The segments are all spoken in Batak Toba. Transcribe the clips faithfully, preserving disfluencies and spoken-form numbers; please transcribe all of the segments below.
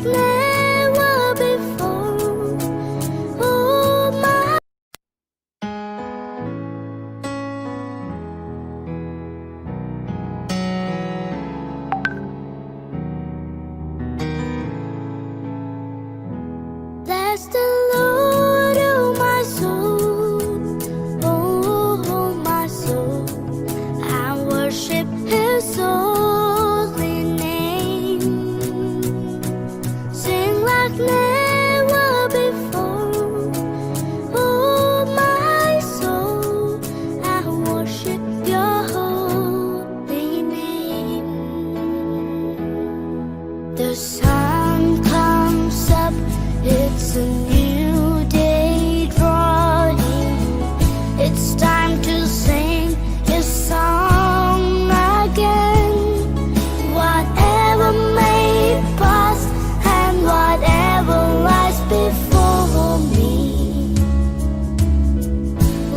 Never before, oh my. Bless the Lord, oh my soul, oh my soul, and worship his holy name. Sing like never before, oh my soul, I worship your holy name. The sun comes up, it's a new day dawning. It's time to sing a song again. Whatever may pass and whatever lies before me,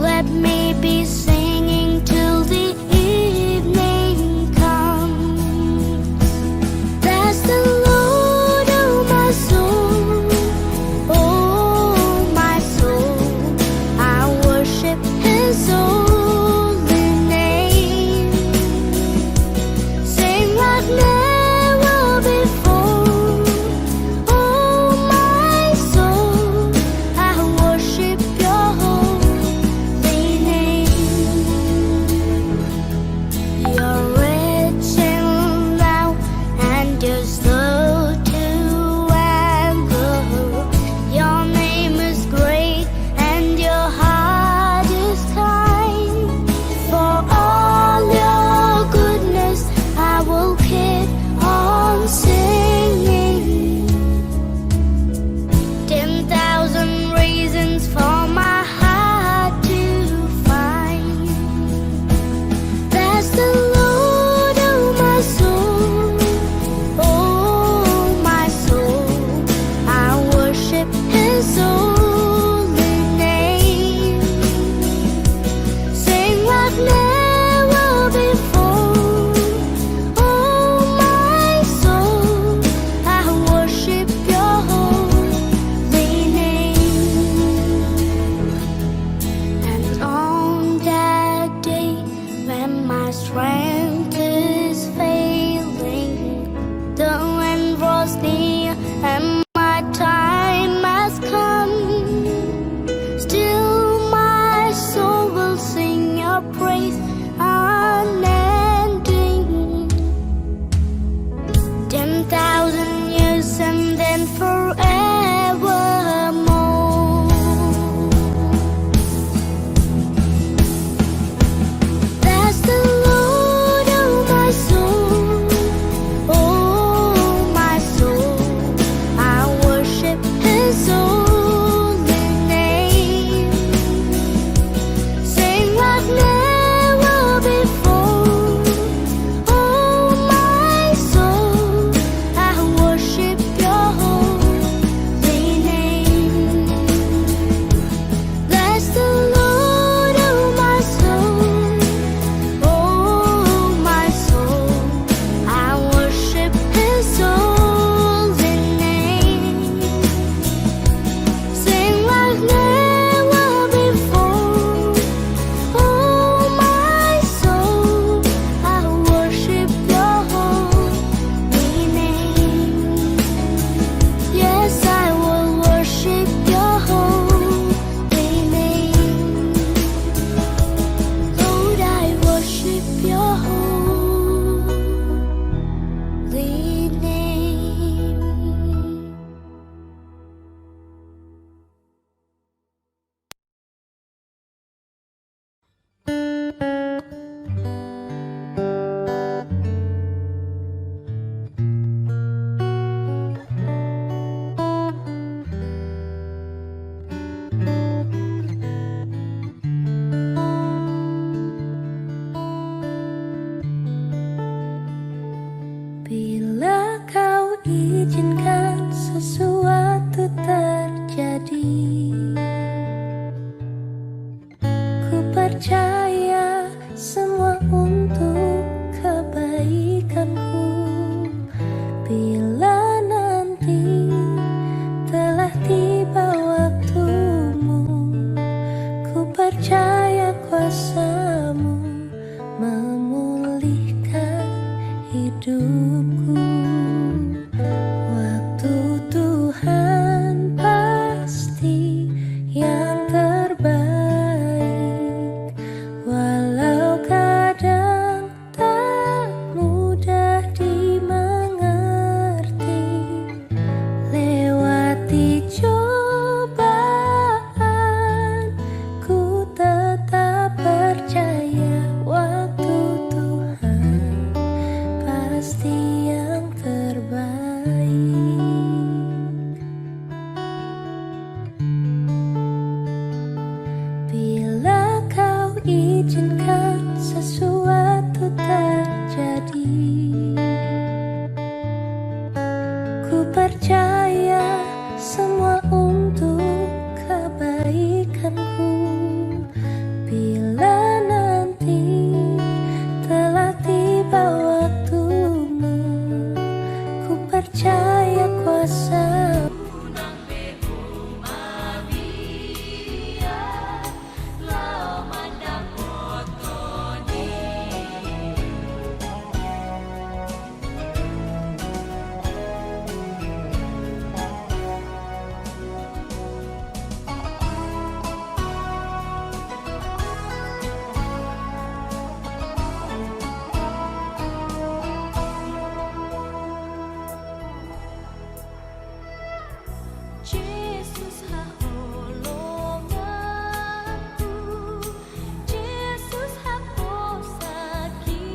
let me be singing till the evening comes. Bless the Lord, oh my soul, oh my soul, I worship his holy name. Sing like never before, oh my soul, I worship your holy name. You're rich in love and you're slow to anger. Your name is great and your heart is kind. For all your goodness, I will keep on singing. Ten thousand reasons for my heart to find. Bless the Lord, oh my soul, oh my soul, I worship his holy name. Sing like never before, oh my soul, I worship your holy name. And on that day when my strength is failing, the end draws near and my time has come. Still my soul will sing your praise unending. Ten thousand years and then forevermore. Bless the Lord, oh my soul, oh my soul, I worship his holy name. Sing like never before, oh my soul, I worship your holy name. Bless the Lord, oh my soul, oh my soul, I worship his holy name. Sing like never before, oh my soul, I worship your holy name. Yes, I will worship your holy name. Lord, I worship your holy name. Bila kau izinkan sesuatu terjadi, ku percaya semua untuk kebaikanku. Bila nanti Waktu Tuhan pasti yang terbaik, walau kadang tak mudah dimengerti. Lewati cobaan, ku tetap percaya waktu Tuhan pasti yang terbaik. Bila Kau izinkan sesuatu terjadi, ku percaya semua untuk kebaikanku. Bila nanti telah tiba waktumu, ku percaya kuasa Jesus haholonganku, Jesus haposanki.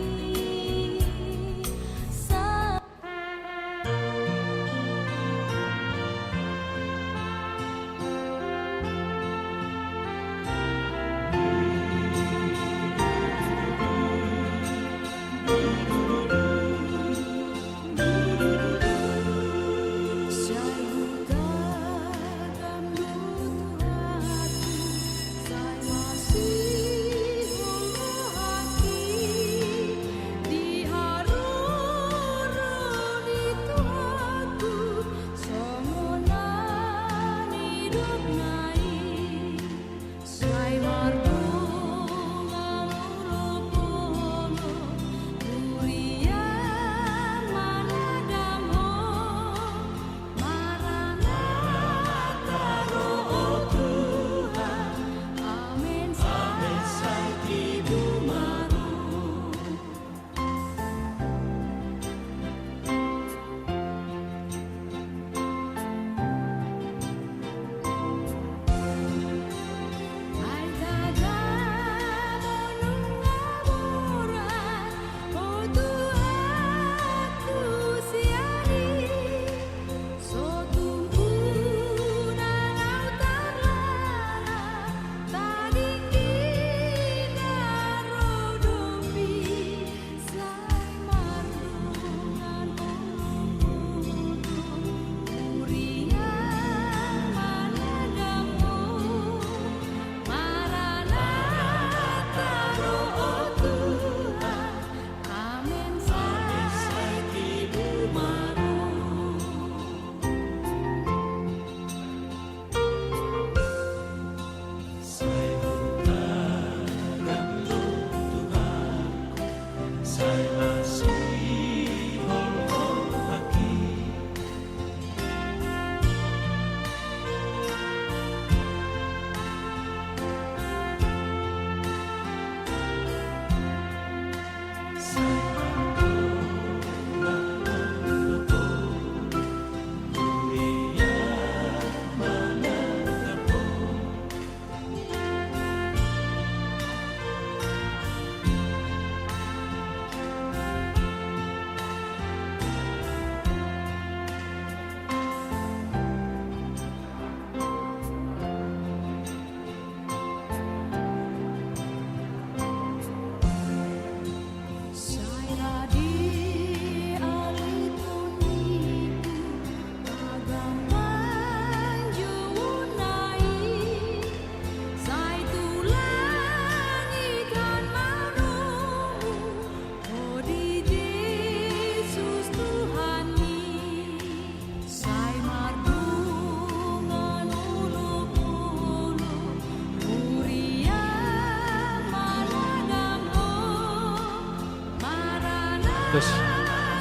Terus.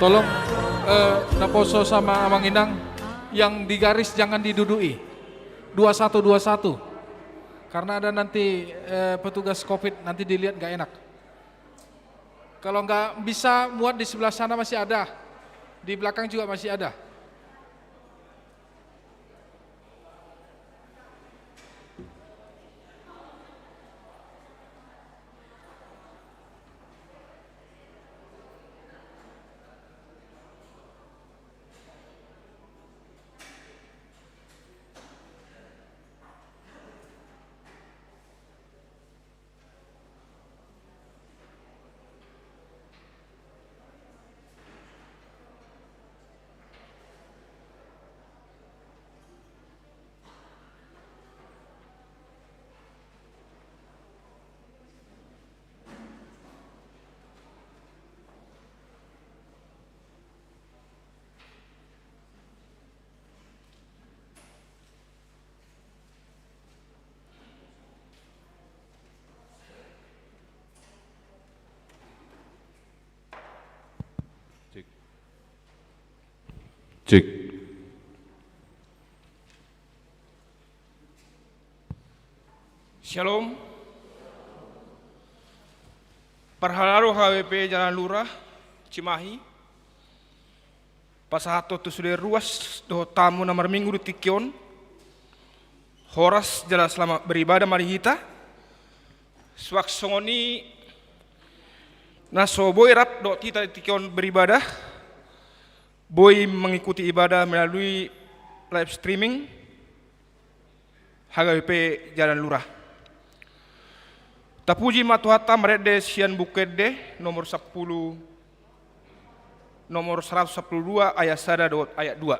Tolong, eh, naposo sama Amang Inang, yang di garis jangan didudui. Dua satu dua satu. Karena ada nanti, eh, petugas covid, nanti dilihat nggak enak. Kalau nggak bisa muat di sebelah sana masih ada. Di belakang juga masih ada. Cek. Cek. Syalom. Parhalado H W P Jalan Lurah, Cimahi. Pasahathon tu sude ruas dohot hamu na marminggu di tingki on. Horas jala selamat beribadah ma di hita. Suang songon i na so boi rap dohot hita di tingki on beribadah, boi mengikuti ibadah melalui live streaming H W P Jalan Lurah. Tapuji ma Tuhanta marende sian Buku Ende nomor sampulu, nomor saratus sampulu dua ayat sada dohot ayat dua.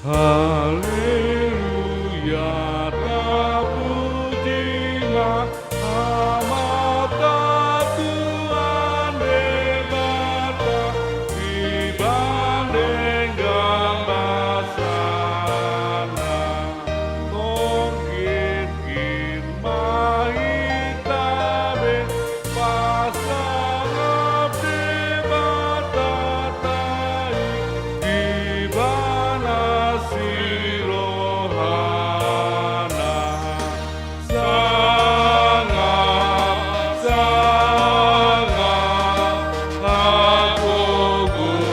Haleluya, tapuji ma Amanta Tuhan Debata, di bagasan basana. Tonggitgit ma hita be, pasangap Debatanta i, di bagasan rohana. Sangap, sangap, hagogoon,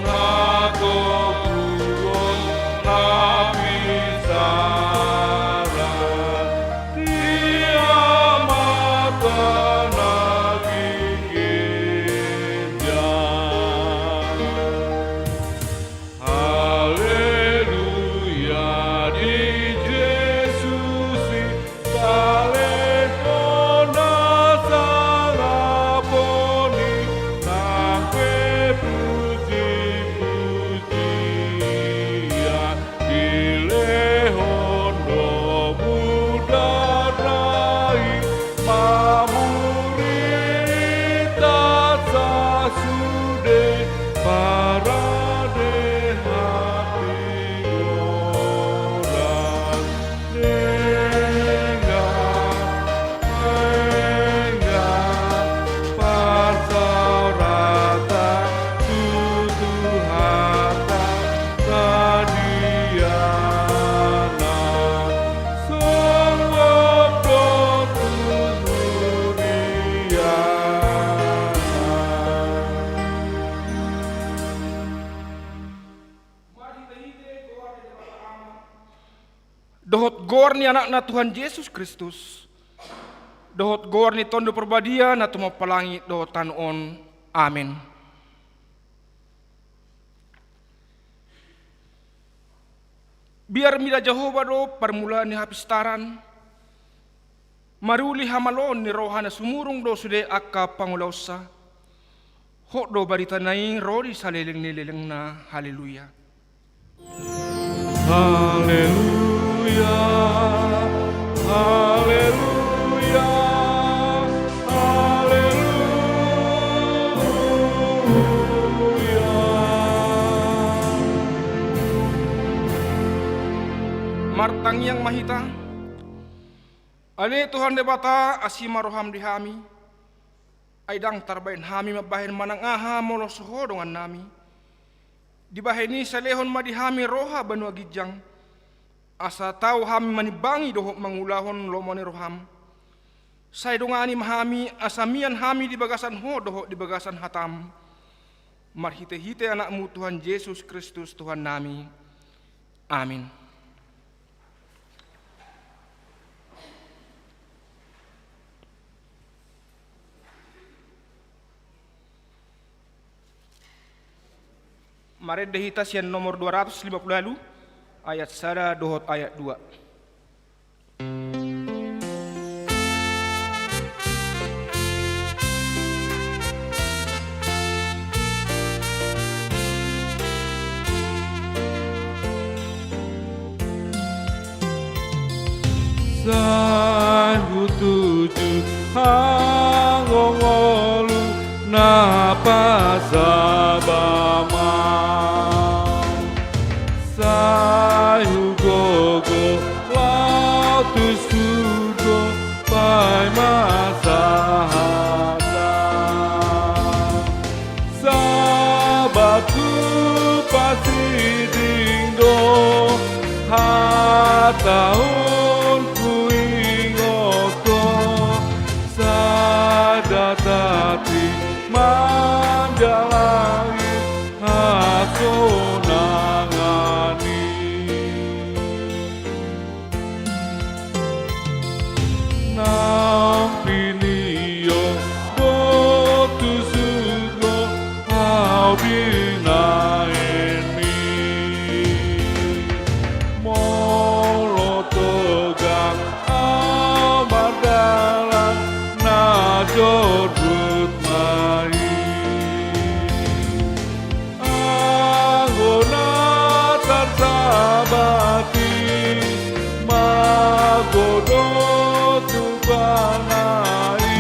hagogoon na pinsar di Amanta na ginjang. Haleluya, di Jesus i talehon na sangap on i, nang pe pujipujian dilehon do mudar na i, mamuri hita sasude parade hatigoran. Denggan, denggan parsaoranta tu Tuhanta tadiana, songon do tu huriana. Dohot goar ni Anakna Tuhan Jesus Kristus, dohot goar ni Tondi Parbadia na tumompa langit dohot tano on. Amen. Biar mida Jahowa do parmulaan ni hapistaran, maruli hamaloon ni roha na sumurung do sude angka pangulaonsa. Hot do barita na i ro di saleleng ni lelengna. Haleluya. Haleluya. Haleluya. Tangiang ma hita. Ale Tuhan Debata, asi ma roham di hami. Ai ndang tarbahen hami mambahen manang aha molo so Ho dongannami. Dibahen i salehon ma di hami roha banua ginjang, asa tau hami manimbangi dohot mangulahon lomo ni roham. Sai dongani ma hami, asa mian hami di bagasan Ho dohot di bagasan hatam. Marhitehite Anakmu Tuhan Jesus Kristus Tuhannami. Amin. Marende hita sian nomor dua ratus lima puluh walu, ayat sada dohot ayat dua. Sai hutuju hangoluan na pasabamon. Sai hugogo laho tu surgo paima sahat. Sabatku pasiding do hatahon huingot Ho, sada tati manjalani hasonangan i. Naung pinio do tu surgo ahu binahen i. Molo togang ahu mardalan na jorbut ma i. Anggo na tarsabat i, mago do tu bana i,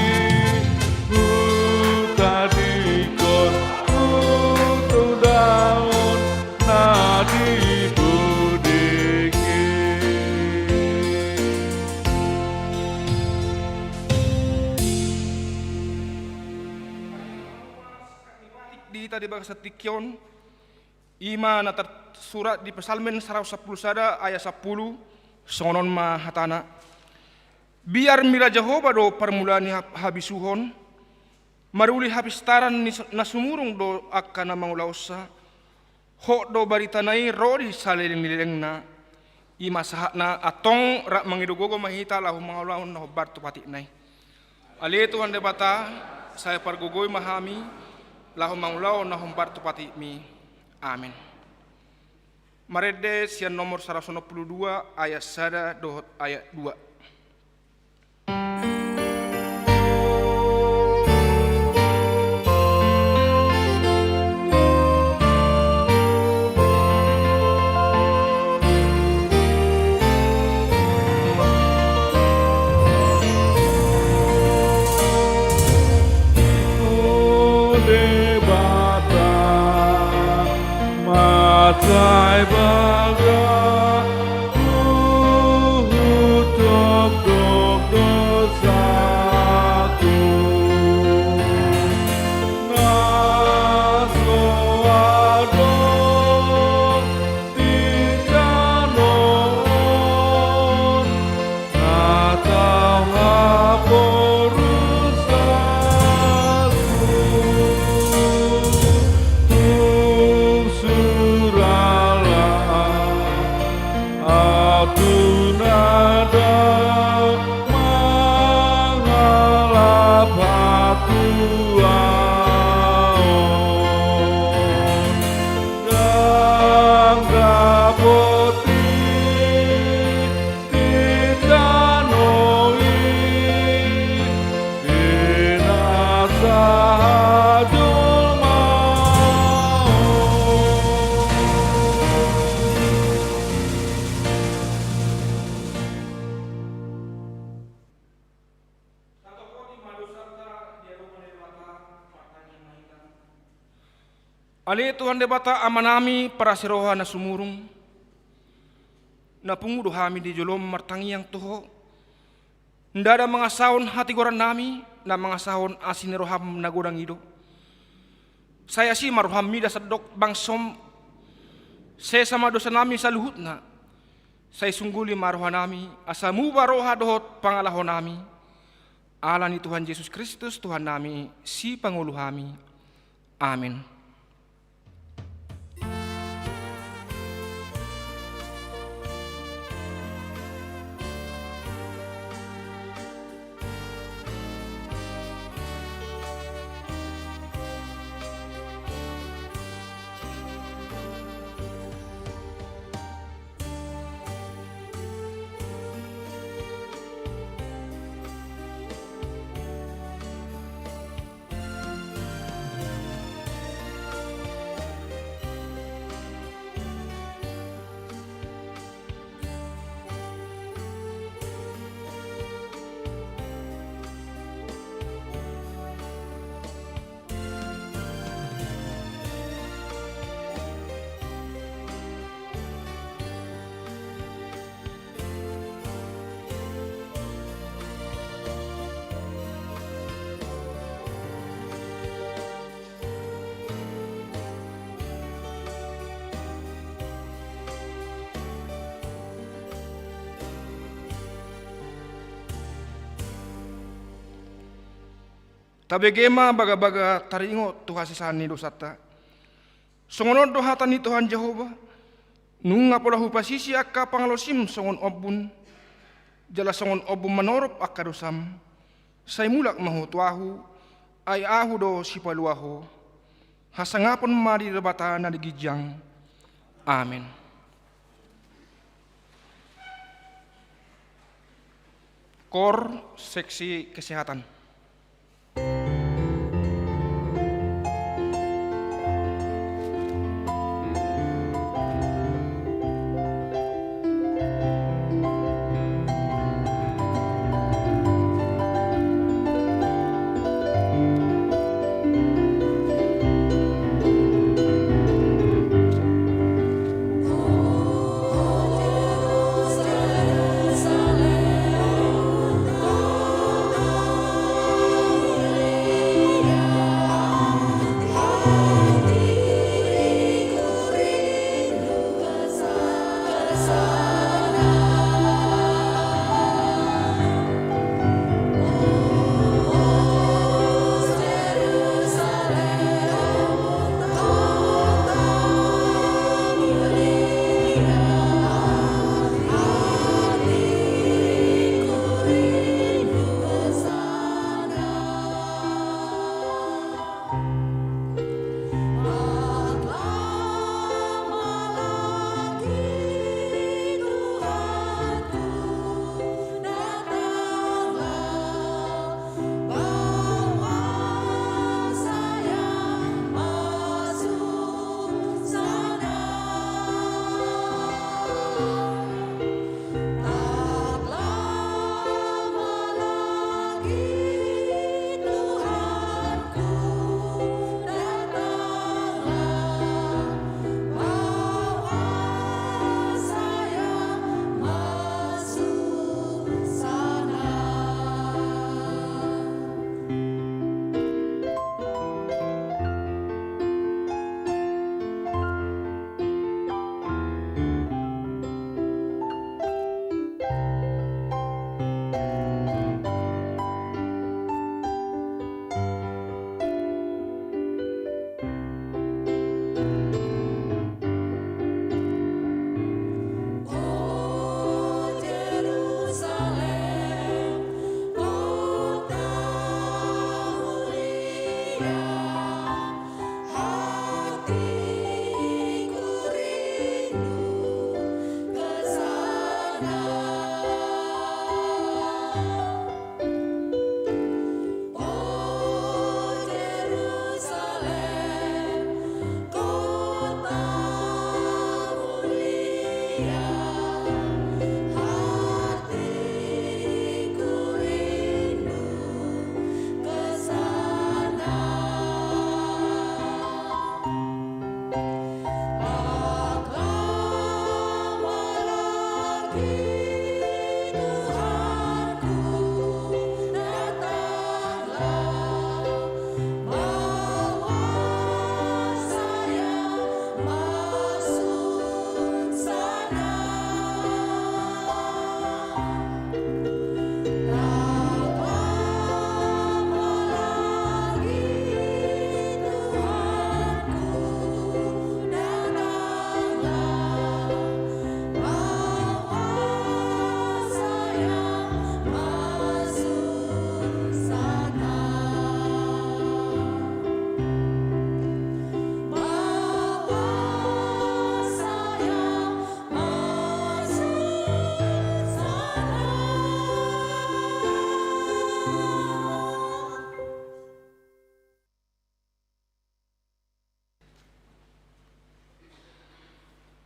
hutadingkon hutudahon na di bodeg i. Di hita di bagasan tingki on, i ma na tarsurat di Psalmen saratus sampulu sada ayat sampulu, songon on ma hatana. Biar mila Jahowa do parmulaan ni ha-, habisuhon, maruli hapistaran ni s-, na sumurung do angka na mangulahonsa, hot do baritana i ro di saleleng ni lelengna. I ma sahatna, antong rap mangido gogo ma hita laho mangulahon na hombar tu patikna i. Ale Tuhan Debata, sai pargogoi ma hami laho mangulahon na hombar tu patikmi. Amen. Marende sian nomor saratus onom pulu dua ayat sada dohot ayat dua. O Debata, mansai baga huhuthon dokdok dosaku, na so adong di tano on. Na tau haporusasku, tung suralah ahu tu na dao mangalap hatuaon. Ndang dapot i di tano i, di na sahajolmaon. Ale Tuhan Debata Amanami parasi roha na sumurung, Na pungu do hami di jolom martangiang tu Ho. Ndada mangasahon hatigoran nami, na mangasahon asi ni roham na godang i do. Sai asi ma roham mida sandok bangsom, sesa ma dosa nami saluhutna. Sai sungguli ma roha nami, asa muba roha dohot pangalaho nami. Ala ni Tuhan Jesus Kristus, Tuhan nami, sipangolu hami. Amin. Tabege ma bagabaga taringot tu hasesaan ni dosanta. Songon on do hata ni Tuhan Jahowa: Nunga pola hupasisi angka pangalaosim songon ombun, jala songon ombun manorop angka dosam, sai mulak ma ho tu Ahu, ai Ahu do Sipalua ho. Hasangapon ma di Debata na di ginjang. Amen. Kor, seksi kesehatan.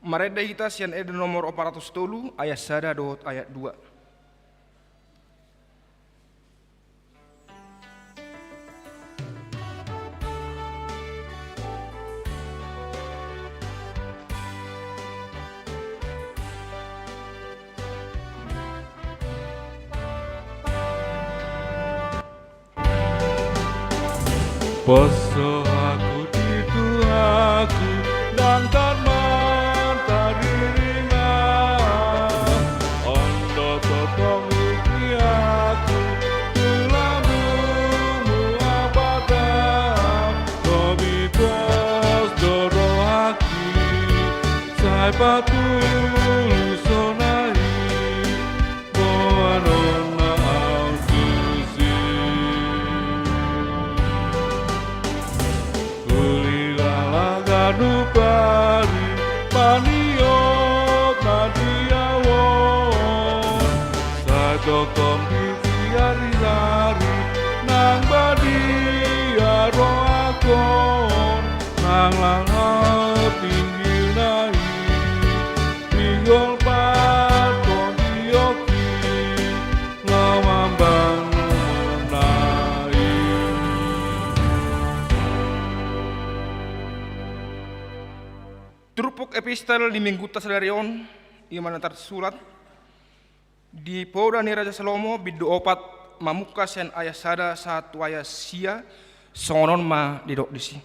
Marende hita sian Ende nomor opat ratus tolu, ayat sada dohot ayat dua. Pos rohaku di Tuhanku, ndang tarmantad riringan. On do tongtong ingkon ahu tu lambungmu apatang, lobi pos do rohangki, sai patulushon ahu i. Boanonna ahu tusi. Uli lala ganup ari paniop na di ahu on, sai tongtong di ari-ari nang badia rohangkon, nang laho pinggilna i, pinggol patkon di oki, laho mambangun na i. Turpuk epistel di minggunta sadari on, i ma na tarsurat di Poda ni Raja Salomo, bindu opat, mamungka sian ayat sada sahat tu ayat sia, songon on ma didok disi.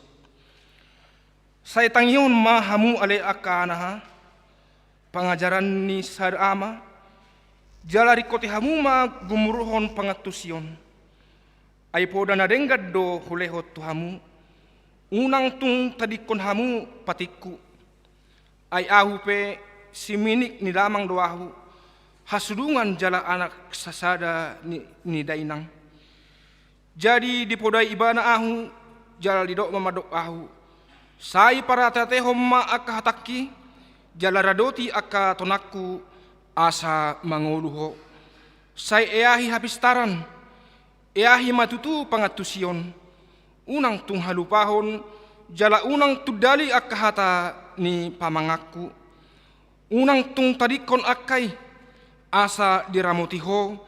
Sai tangihon ma hamu ale angka anaha, pangajaran ni sada ama, jala ringkoti hamu ma gumuruhon pangantusion. Ai poda na denggan do hulehon tu hamu, unang tung tadingkon hamu patikku. Ai ahu pe siminik ni damang do ahu, hasudungan jala anak sasada ni, ni dainang. Jadi dipodai ibana ahu, jala didok ma mandok ahu: Sai parateatehon ma angka hatangki, jala radoti angka tonangku, asa mangolu ho. Sai eahi hapistaran, eahi ma tutu pangantusion, unang tung halupahon, jala unang tundali angka hata ni pamanganku. Unang tung tadingkon angka i, asa diramoti ho,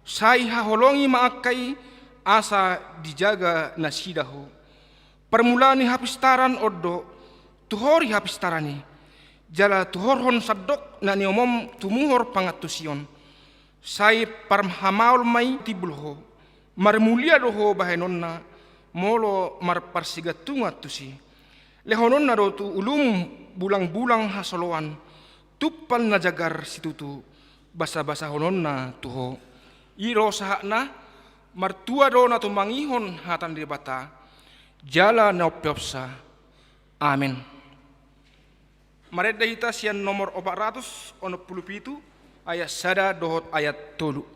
sai haholongi ma angka i, asa dijaga nasida ho. Parmula ni hapistaran on do, tuhori hapistaran i, jala tuhorhon sandok na niomom tumuhor pangantusion. Sai parhamaol ma i timbul ho, marmulia do ho bahenonna, molo marparsigantungan tusi. Lehononna do tu ulum bulang-bulang hasoloan, tumpal na jagar situtu, basa-basahononna tu ho. I do sahatna, martua do na tumangihon hata ni Debata, jala na umpeopsa. Amen. Marende hita sian nomor opat ratus onom pulu pitu, ayat sada dohot ayat tolu.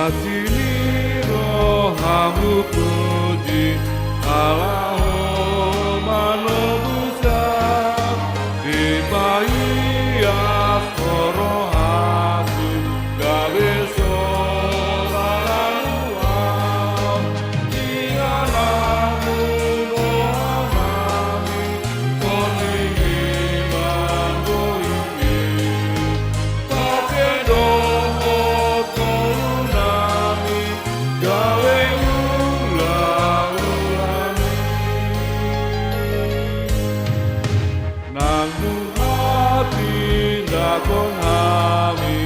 Asi ni rohamu puji, ala Ho manobus ahu, dipaias Ho rohaku, gabe so salalu ahu. Inganan Ho roha nami, songon i ma anggo i. Pake dohot ngolu nami, gabe ulaon nami. Nang dung hatindangkon hami,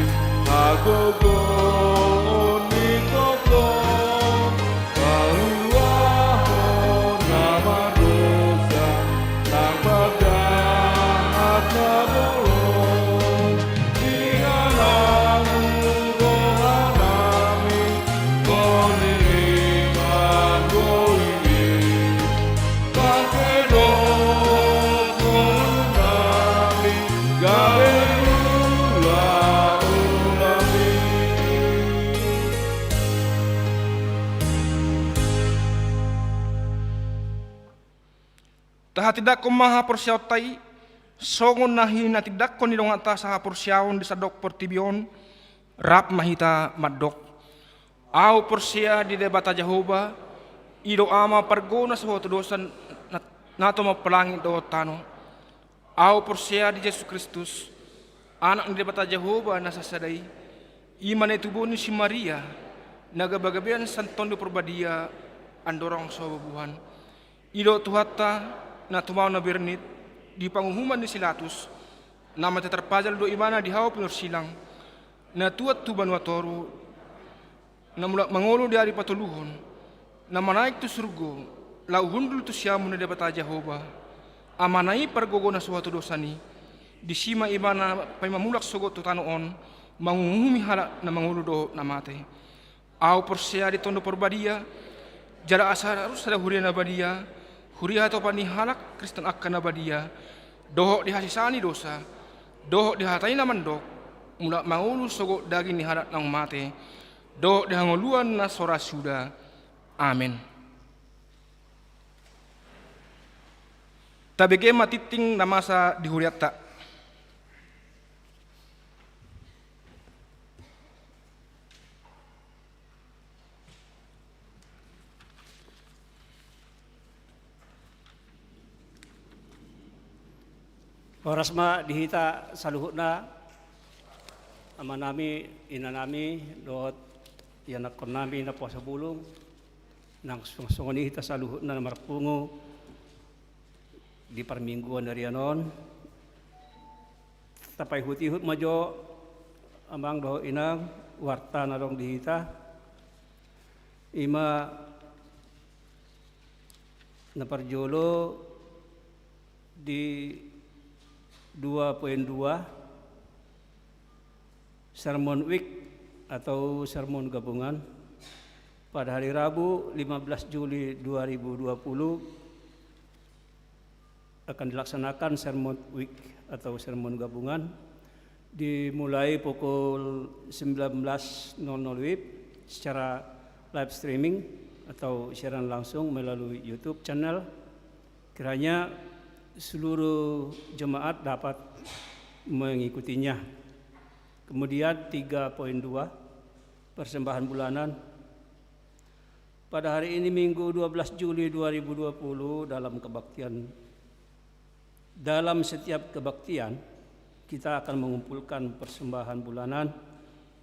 hagogoon ni tongtong, paluahon na mardosa, nang parjahat na bolon. Inganan Ho roha nami, songon i ma anggo i. Pake dohot ngolu nami, gabe ulaon nami. Tahatindangkon ma haporseaonta i, Songon na hinatindangkon ni donganta sahaporseaon di sandok portibi on, rap ma hita mandok: Ahu porsea di Debata Jahowa, i do Ama pargogoi na so huhatodosan, na, na tumompa langit dohot tano. Ahu porsea di Jesus Kristus, Anak ni Debata Jahowa na sasada i, i ma na itubuhon ni si Maria, na gabagabean sian Tondi Parbadia, andorang so bubuhan. I do Tuhanta, na tumaon na bernit, di panguhuman ni si Latus, na mate tarpajal do ibana di hau pinarsilang, na tuat tu banua toru, na mulak mangolu di ari patoluhon, na manaek tu surgo, laho hundul tu siamun ni Debata Jahowa, Amana i pargogoi na so huhatodosan i, disi ma ibana paima mulak sogot tu tano on, manguhumi halak na mangolu dohot na mate. Ahu porsea di Tondi Parbadia, jala asa ro sada huria na badia, huria hatopan ni halak Kristen angka na badia, dohot di hasesaan ni dosa, dohot di hata i na mandok, mulak mangolu sogot daging ni halak naung mate, dohot di hangoluan na so ra suda. Amen. Tabege ma tingting na masa di hurianta. Horas ma di hita saluhutna, amanami, inanami, dohot ianakkonnami na poso bulung, nang songon i hita saluhutna na marpungu di parmingguan ni ari on. Tapaihut-ihut ma jo, amang dohot inang, warta na adong di hita. I ma na parjolo di dua poin dua, Sermon Week atau Sermon Gabungan, pada hari Rabu, lima belas Juli dua ribu dua puluh, akan dilaksanakan Sermon Week atau Sermon Gabungan, dimulai pukul sembilan belas nol nol WIB secara live streaming atau siaran langsung melalui YouTube channel. Kiranya seluruh jemaat dapat mengikutinya. Kemudian tiga poin dua, persembahan bulanan. Pada hari ini, Minggu, dua belas Juli dua ribu dua puluh, dalam kebaktian, dalam setiap kebaktian, kita akan mengumpulkan persembahan bulanan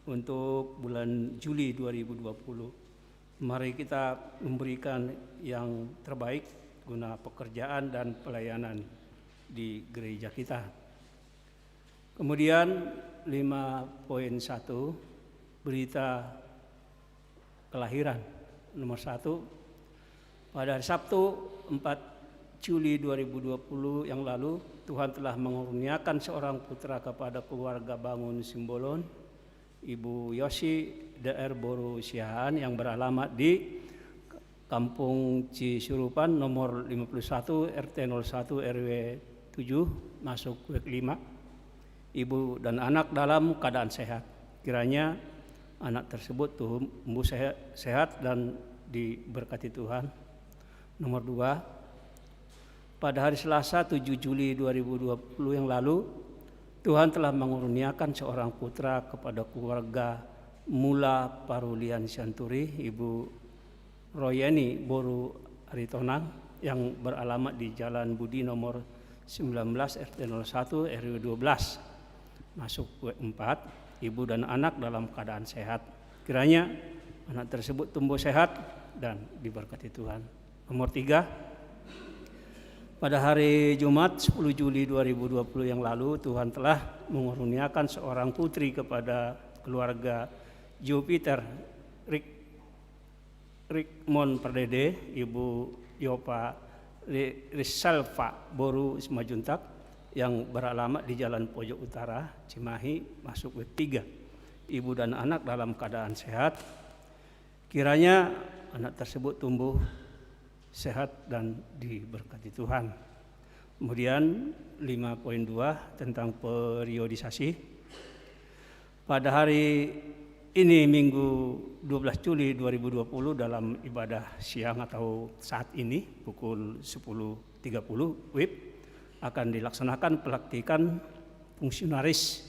untuk bulan Juli dua ribu dua puluh. Mari kita memberikan yang terbaik guna pekerjaan dan pelayanan di gereja kita. Kemudian, lima poin satu, berita kelahiran. Nomor satu, pada hari Sabtu, empat Juli dua ribu dua puluh yang lalu, Tuhan telah mengaruniakan seorang putra kepada keluarga Bangun Simbolon, Ibu Yosi D R boru Siahaan, yang beralamat di Kampung Cisurupan, nomor lima puluh satu, R T nol satu, R W tujuh, masuk WIB lima. Ibu dan anak dalam keadaan sehat. Kiranya anak tersebut tumbuh sehat, sehat dan diberkati Tuhan. Nomor dua, pada hari Selasa, tujuh Juli dua ribu dua puluh yang lalu, Tuhan telah mengaruniakan seorang putra kepada keluarga Mula Parulian Sianturi, Ibu Royeni boru Aritonang, yang beralamat di Jalan Budi nomor sembilan belas, R T nol satu, R W dua belas, masuk WIB empat. Ibu dan anak dalam keadaan sehat. Kiranya anak tersebut tumbuh sehat dan diberkati Tuhan. Nomor tiga, pada hari Jumat, sepuluh Juli dua ribu dua puluh yang lalu, Tuhan telah mengaruniakan seorang putri kepada keluarga Jupiter Rik-, Rikmon Pardede, Ibu Yopa Ri-, Risalva boru Simanjuntak, yang beralamat di Jalan Pojok Utara, Cimahi, masuk WIB tiga. Ibu dan anak dalam keadaan sehat. Kiranya anak tersebut tumbuh sehat dan diberkati Tuhan. Kemudian, lima poin dua tentang periodisasi. Pada hari ini, Minggu, dua belas Juli dua ribu dua puluh, dalam ibadah siang atau saat ini, pukul sepuluh tiga puluh WIB, akan dilaksanakan pelantikan fungsionaris,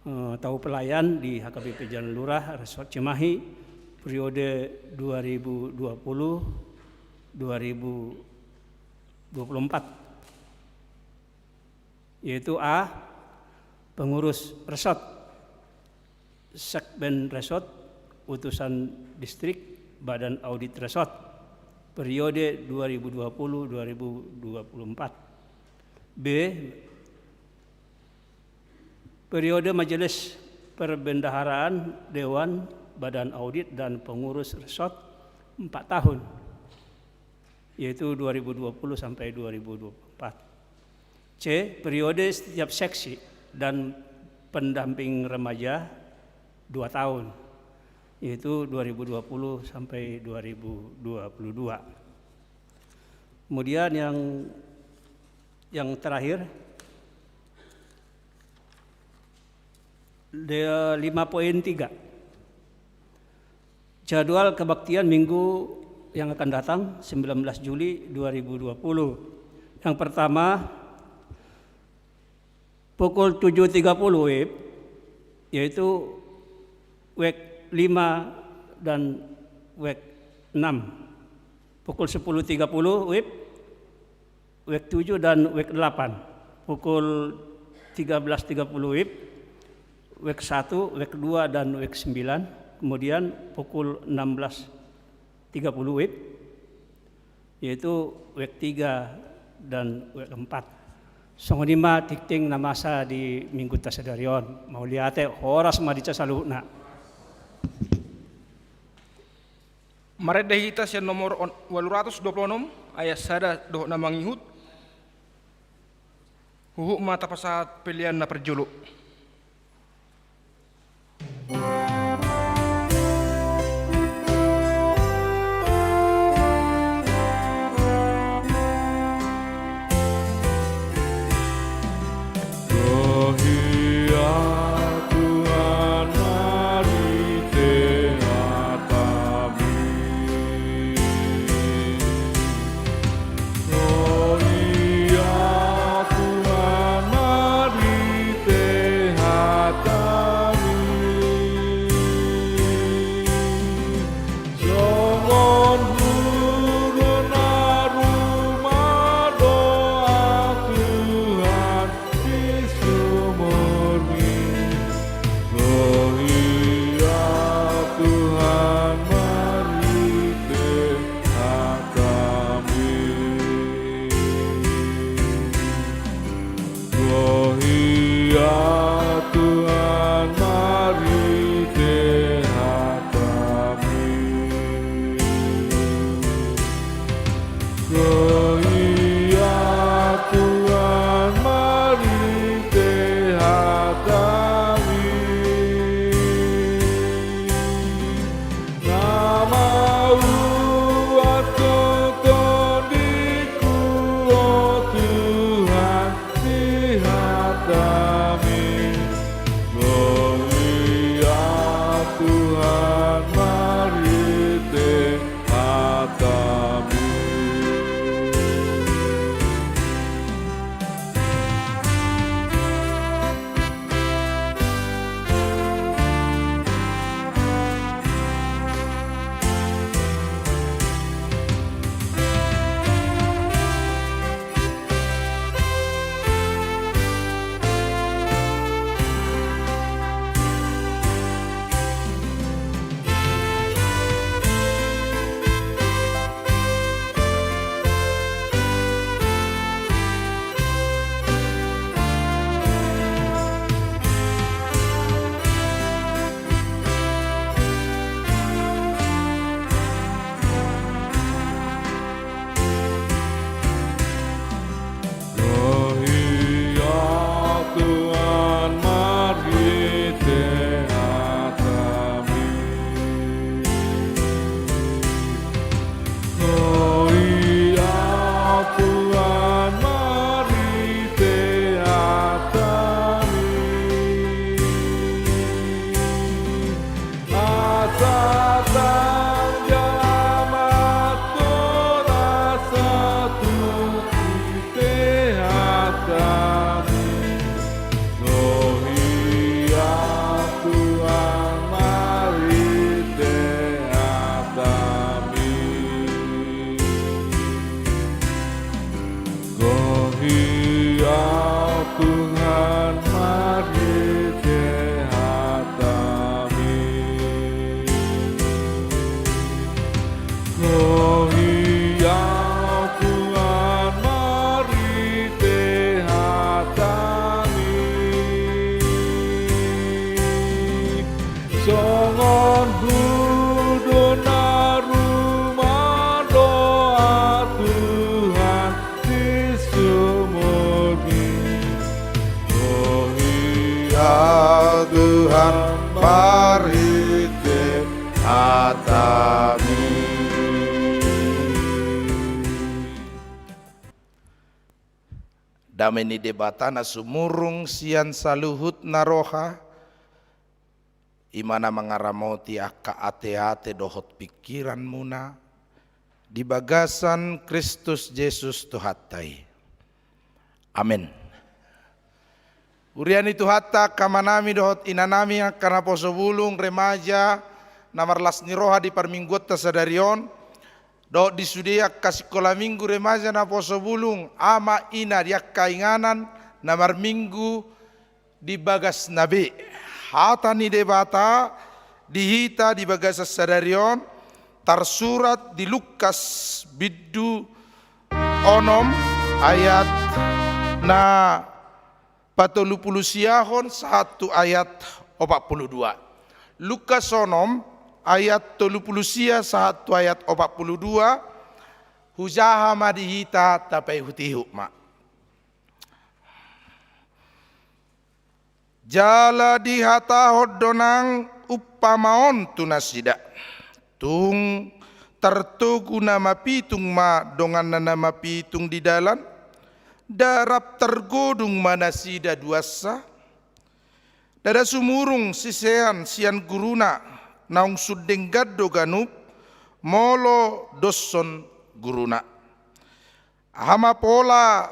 eh, atau pelayan di H K B P Jalan Lurah, Resort Cimahi, periode dua ribu dua puluh, dua ribu dua puluh empat. Yaitu A, pengurus resort, sekben resort, utusan distrik, badan audit resort, periode dua ribu dua puluh dua ribu dua puluh empat. B, periode majelis perbendaharaan dewan, badan audit, dan pengurus resort empat tahun, yaitu dua ribu dua puluh sampai dua ribu dua puluh empat. C, periode setiap seksi dan pendamping remaja dua tahun, yaitu dua ribu dua puluh sampai dua ribu dua puluh dua. Kemudian yang, yang terakhir, de-, lima poin tiga. Jadwal kebaktian minggu yang akan datang, sembilan belas Juli dua ribu dua puluh. Yang pertama, pukul tujuh tiga puluh WIB, yaitu WEK lima dan WEK enam. Pukul sepuluh tiga puluh WIB, WEK tujuh dan WEK delapan. Pukul tiga belas tiga puluh WIB, WEK satu, WEK dua, dan WEK sembilan. Kemudian pukul enam belas tiga puluh WIB, yaitu WEK tiga dan WEK empat. Songon i ma tingting na masa di mingguta sadari on. Mauliate, horas ma di hita saluhutna. Marende hita sian nomor on-, ualu ratus dua puluh onom, ayat sada dohot na mangihut. Huhut ma tapasahat pelean na parjolo. Roh ia Tuhan marhite hataMi. Songon hudon na rumah doa Tuhan di sumurmi. Roh ia Tuhan marhite hataMi. Dame ni Debata na sumurung sian saluhut na roha, i ma na mangaramoti angka ateate dohot pingkiranmuna di bagasan Kristus Jesus Tuhanta i. Amen. Huria ni Tuhanta, angka amanami dohot inanami, angka naposo bulung, remaja na marlas ni roha di parmingguonta sadari on, dohot di sude angka sikola minggu, remaja naposo bulung, ama ina di angka inganan na marminggu di bagasna be. Hata ni Debata di hita di bagasan sadari on tarsurat di Lukas bindu onom ayat na patolupulu siahon sahat tu ayat opat pulu dua. Lukas onom ayat tolupulu sia sahat tu ayat opat pulu dua. Hujaha ma di hita, tapaihutihut ma. Jala dihatahon do nang umpama on tu nasida. Tung tartogu na mapitung ma donganna na mapitung di dalan, nda rap targodung ma nasida duansa. Ndada sumurung sisean sian guruna, naung sun denggan do ganup, molo doshon guruna. Aha ma pola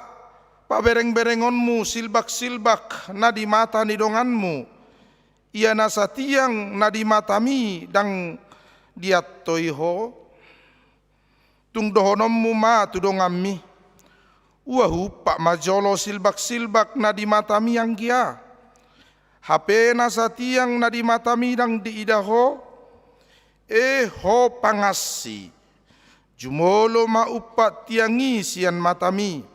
paberengberengonmu silbaksilbak na di mata ni donganmu, ia na satiang na di matami ndang diantoi ho? Tung dohononmu ma tu donganmi: Ua huumpat ma jolo silbaksilbak na di matami anggia, hape na satiang na di matami ndang diida ho? E ho pangansi, jumolo ma umpat tiang i sian matami,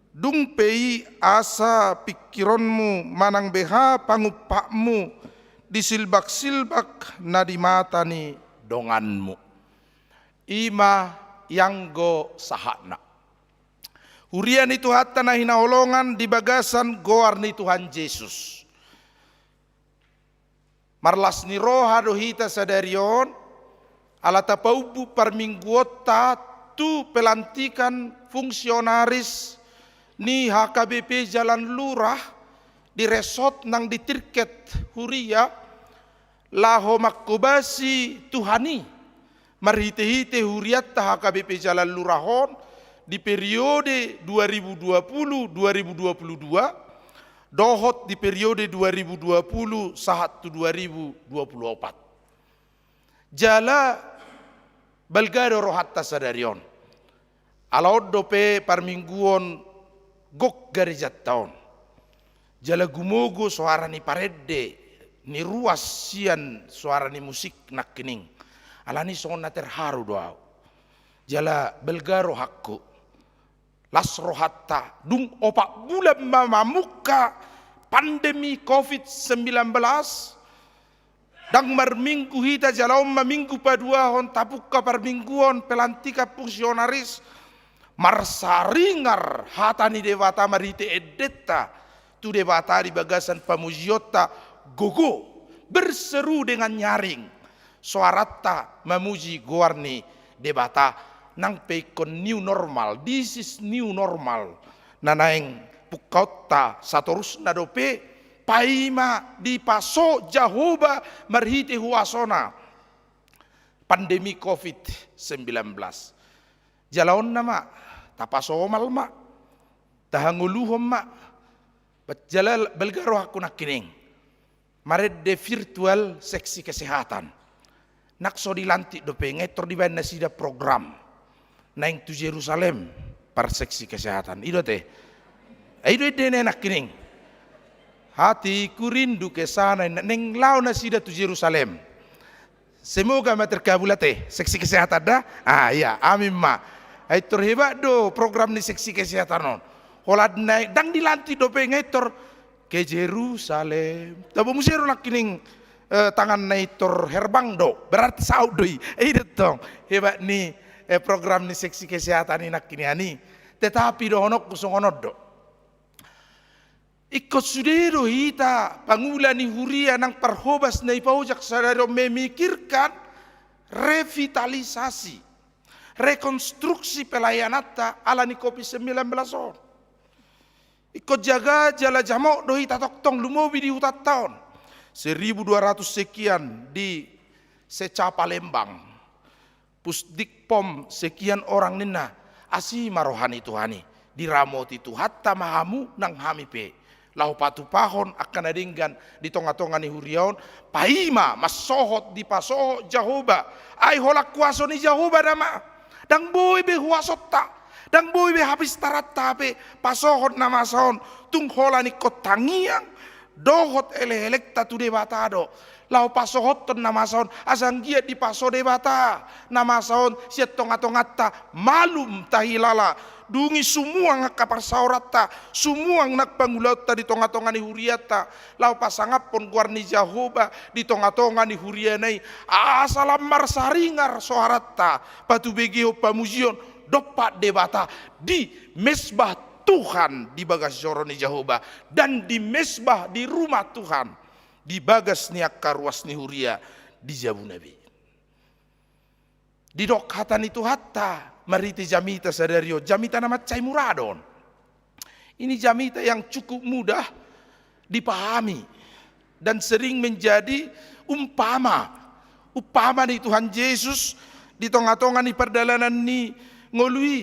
dung pe i asa pingkironmu manang beha pangumpatmu di silbaksilbak na di mata ni donganmu. I ma ianggo sahatna. Huria ni Tuhanta na hinaholongan di bagasan goar ni Tuhan Jesus. Marlas ni roha do hita sadari on, ala tapaumbuk parmingguonta tu pelantikan fungsionaris ni H K B P Jalan Lurah di resort nang di tirket huria, laho manghobasi Tuhan i marhitehite hurianta H K B P Jalan Lurah on di periode dua ribu dua puluh dua ribu dua puluh dua, dohot di periode dua ribu dua puluh sahat tu dua ribu dua puluh opat. Jala balga do rohanta sadari on. Ala on dope parmingguon gok garejanta on. Jala gumogo soara ni parende ni ruas sian soara ni musik nangkining. Alani songon na terharu do ahu. Jala balga rohangku. Las rohanta, dung opat bulan ma mamungka pandemi covid sembilan belas, ndang marminggu hita, jala on ma minggu paduahon tapungka parmingguon pelantikan fungsionaris, marsaringar hata ni Debata marhite endenta tu Debata di bagasan pamujionta, gogo, berseru dengan nyaring soaranta mamuji goar ni Debata. Nang pe ingkon new normal, this is new normal na naeng pungkaonta satorusna dope, paima dipaso Jahowa marhite huasona pandemi covid sembilan belas. Jala on nama, tapasomal ma, tahangoluhon ma. Bat jala balga rohangku nangkining marende virtual seksi kesehatan. Nang so dilantik dope, nga intor dibaen nasida program naeng tu Jerusalem par seksi kesehatan. I do ate? I do ende nangkining. Hatiku rindu ke sana, naeng laho nasida tu Jerusalem. Semoga ma terkabul ate, seksi kesehatan da? Ah, iya, amin ma. Ai tor hebat do program ni seksi kesehatan on. Holan na ndang dilantik dope nga i tor ke Jerusalem. Tabo muse do nangkining, eh, tangan na i tor herbang do. Berarti saut do i. Eh, i do tong. Hebat ni, eh, program ni seksi kesehatan i nangkiningan i. Tetapi dohononku songon on do. Ingkon sude do hita pangula ni huria nang parhobas na dipaojak sadari on memikirkan revitalisasi, rekonstruksi pelayananta ala ni covid sembilan belas on. Ingkon jaga jala jamot do hita tongtong lumobi di hutanta on. Seribu dua ratus sekian di Seca Palembang. Pusdikpom sekian orang ninna, asi ma roha ni Tuhan i, diramoti Tuhanta ma hamu nang hami pe. Laho patupahon angka na denggan di tongatonga ni huria on, paima mansohot dipasohot Jahowa, ai holan kuaso ni Jahowa nama. Ndang boi be huasonta, ndang boi be hapistaranta hape pasohot na masa on, tung holan ingkon tangiang dohot elekelekta tu Debata do. Laho pasohothon na masa on, asa anggiat dipaso Debata na masa on sian tongatonganta, malum tahilala, dung i sumuang angka parsaoranta, sumuang nang pangulaonta di tongatonga ni hurianta, laho pasangaphon goar ni Jahowa di tongatonga ni huriana i, asa lam marsaringar soaranta patubegehon pamujion dompak Debata di mesbah Tuhan di bagas joro ni Jahowa, dan di mesbah di rumah Tuhan di bagas ni angka ruas ni huria di jabuna be. Didok hata ni Tuhanta marhite jamita sadari on, jamita na mansai mura do on. Ini jamita yang cukup mudah dipahami dan sering menjadi umpama, umpama ni Tuhan Jesus di tongatonga ni pardalanan ni ngolu i.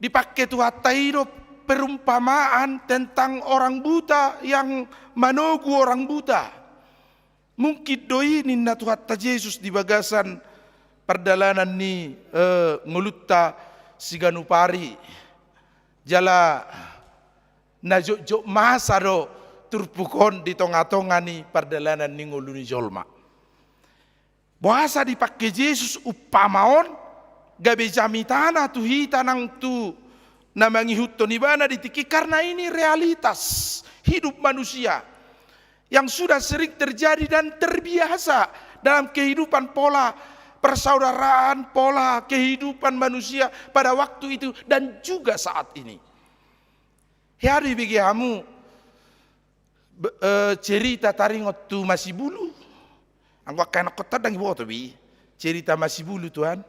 Dipake Tuhanta i do perumpamaan tentang orang buta yang manogu orang buta. Mungkin do i ninna Tuhanta Jesus di bagasan pardalanan ni, eh, ngolunta siganup ari. Jala na jotjot masa do turpuk on di tongatonga ni pardalanan ni ngolu ni jolma. Boasa dipake Jesus umpama on gabe jamitana tu hita nang tu na mangihuthon ibana di tingki, karena ini realitas hidup manusia yang sudah sering terjadi dan terbiasa dalam kehidupan pola persaudaraan, pola kehidupan manusia pada waktu itu dan juga saat ini. Hea do ibege hamu be-, eh, cerita taringot tu Masibulu. Anggo angka anakkonta ndang diboto be cerita Masibulu tuan.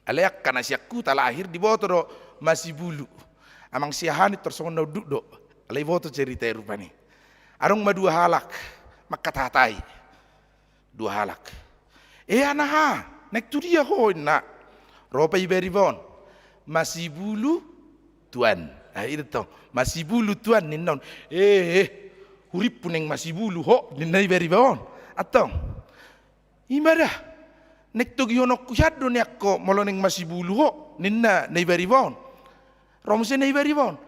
Alai angka na sian huta lahir diboto do Masibulu. Amang siahaan i tor songon na unduk do. Alai diboto cerita i rupani. Adong ma dua halak mangkatahatai. Dua halak. Eh, anaha, naeng tu dia ho, ninna. Ro pe ibebere on. Masibulu tuan. Ah, i do tong. Masibulu tuan, ninna on. Eh, eh, hurimpu naeng Masibulu ho, ninna ibebere on. Antong. I ma da. Naeng togihononku hian do nian ho molo naeng Masibulu ho, ninna na ibebere on. Ro muse na ibebere on.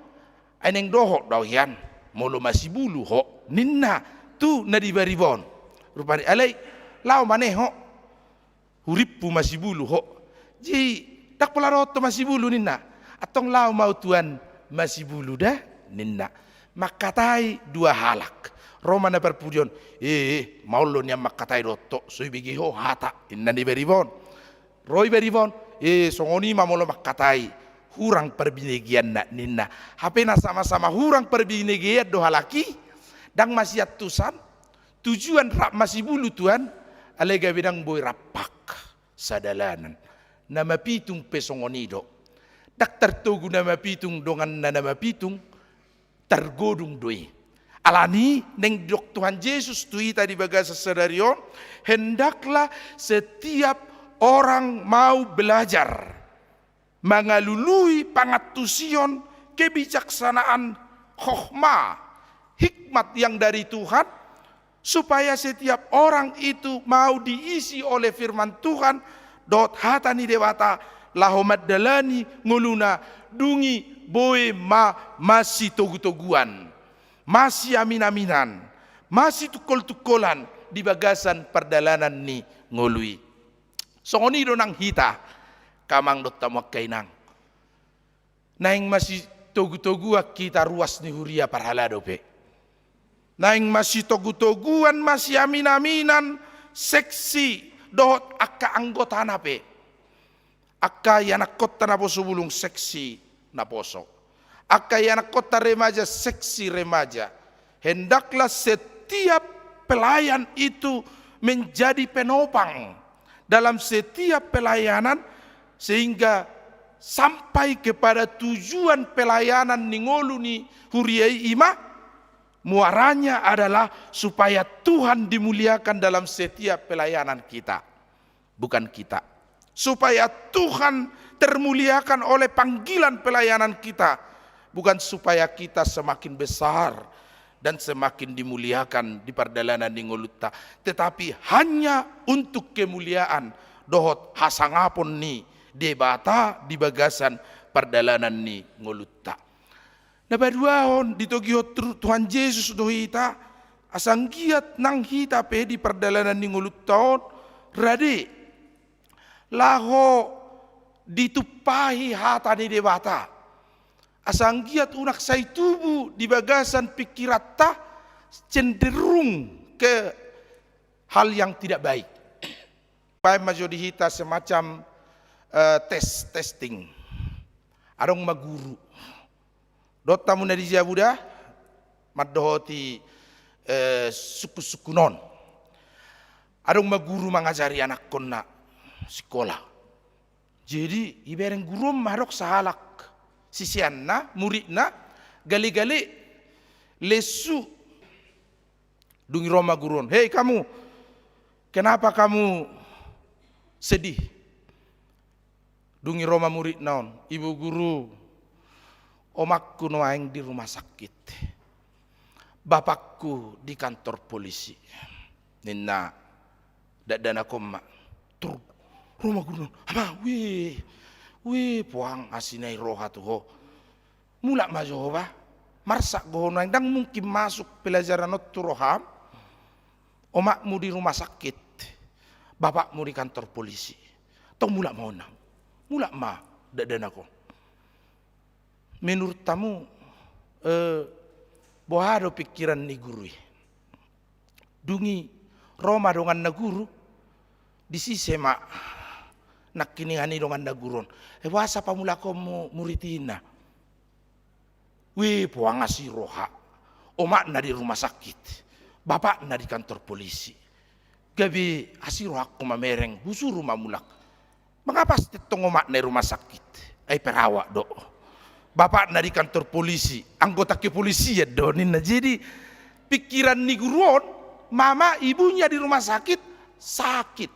Ai naeng dohot do au hian molo Masibulu ho, ninna tu na di ibebere on. Rupani, alai laho ma ne ho. Hurimpu Masibulu ho. Jadi ndang pola dohot ho Masibulu, ninna. Antong laho ma au tuan Masibulu da, ninna. Mangkatai dua halak. Ro ma na parpudi on. Eh, eh, maol do nian mangkatai dohot ho, so ibege ho hata, ninna na ibebere on. Ro ibebere on, eh, songon i ma molo mangkatai, hurang parbinegeanna, ninna. Hape na sama-sama hurang parbinegean do halak i, ndang masiantusan, tujuan rap Masibulu tuan, alai gabe ndang boi rampak sadalanan. Na mapitung pe songon i do. Ndang tartogu na mapitung donganna na mapitung, targodung do i. Alani naeng didok Tuhan Jesus tu hita di bagasan sadari on, hendaklah setiap orang mau belajar, mangalului pangantusion kebijaksanaan, khokhmah, hikmat yang dari Tuhan, supaya setiap orang itu mau diisi oleh firman Tuhan, dohot hata ni Debata, laho mandalani ngoluna, dung i boi ma masitogutoguan, masiaminaminan, masitungkoltungkolan, di bagasan pardalanan ni ngolu i. Songon i do nang hita, angka amang dohot hamu angka inang. Naeng masitogutoguan hita ruas ni huria parhalado pe. Naeng masitogutoguan, masiaminaminan seksi dohot angka anggotana pe. Angka ianakkonta naposo bulung seksi naposo. Angka ianakkonta remaja seksi remaja. Hendaklah setiap pelayan itu menjadi penopang dalam setiap pelayanan, sehingga sampai kepada tujuan pelayanan ni ngolu ni huria i, ima muaranya adalah supaya Tuhan dimuliakan dalam setiap pelayanan kita. Bukan kita. Supaya Tuhan termuliakan oleh panggilan pelayanan kita. Bukan supaya kita semakin besar dan semakin dimuliakan di pardalanan ni ngolunta, tetapi hanya untuk kemuliaan dohot hasangapon ni Debata di bagasan pardalanan ni ngolunta. Na paduahon, ditogihon Tuhan Jesus do hita, asa anggiat nang hita pe di pardalanan ni ngolunta on rade laho ditumpahi hata ni Debata. Asa anggiat unang sai tubu di bagasan pingkiranta cenderung ke hal yang tidak baik. Baen ma jo di hita semacam, eh, tes, testing. Adong ma guru. Dohot hamu na di jabu da, mandohoti, eh, sungkunsungkun on. Adong ma guru mangajari anakkonna sikola. Jadi, ibereng guru on mandok sahalak siseanna, muridna, galegale lesu. Dung i ro ma guru on, "Hei kamu, kenapa kamu sedih?" Dung i ro ma muridna on, "Ibu guru, omakku nuaeng di rumah sakit, bapakku di kantor polisi," ninna dakdanak on ma. Tor ro ma guru on, "Amang, weh, weh, poang asi na i roha tu ho. Mulak ma jo ho bah. Marsak do ho nuaeng, ndang mungkin masuk pelajaran on tu roham. Omakmu di rumah sakit, bapakmu di kantor polisi. Tong mulak ma ho, Nang. Mulak ma," dakdanak on. Menurut hamu, eh, boha do pingkiran ni guru i? Dung i ro ma donganna guru, disise ma nangkiningan i donganna guru on. "Eh, boasa pamulakonmu murid i?" ninna. "Weh, poang asi roha. Omakna di rumah sakit, bapakna di kantor polisi. Gabe asi rohangku mamereng, husuru ma mulak. Mangapa asi tong omakna di rumah sakit? Ai perawat do. Bapakna di kantor polisi, anggota kepolisian do," ninna. Jadi, pingkiran ni guru on, mama ibunya di rumah sakit, sakit.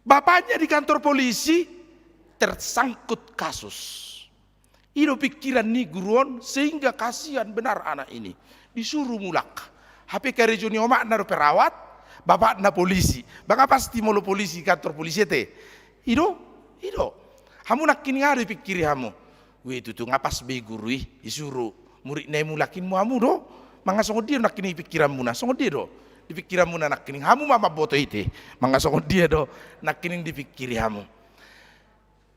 Bapaknya di kantor polisi, tersangkut kasus. I do pingkiran ni guru on, sehingga kasihan benar anak ini. Disuruh mulak. Hape karejo ni omakna do perawat, bapakna polisi. Mangapa asi molo polisi, kantor polisi ate? I do, i do. Hamu nangkining aha do dipingkiri hamu? "Weh, tutu nga pas be guru i, disuruh muridna i mulak," ninmu hamu do? Manga songon dia nangkining pingkiranmuna? Songon dia do dipingkiranmuna nangkining? Hamu ma mamboto i ate. Manga songon dia do nangkining dipingkiri hamu?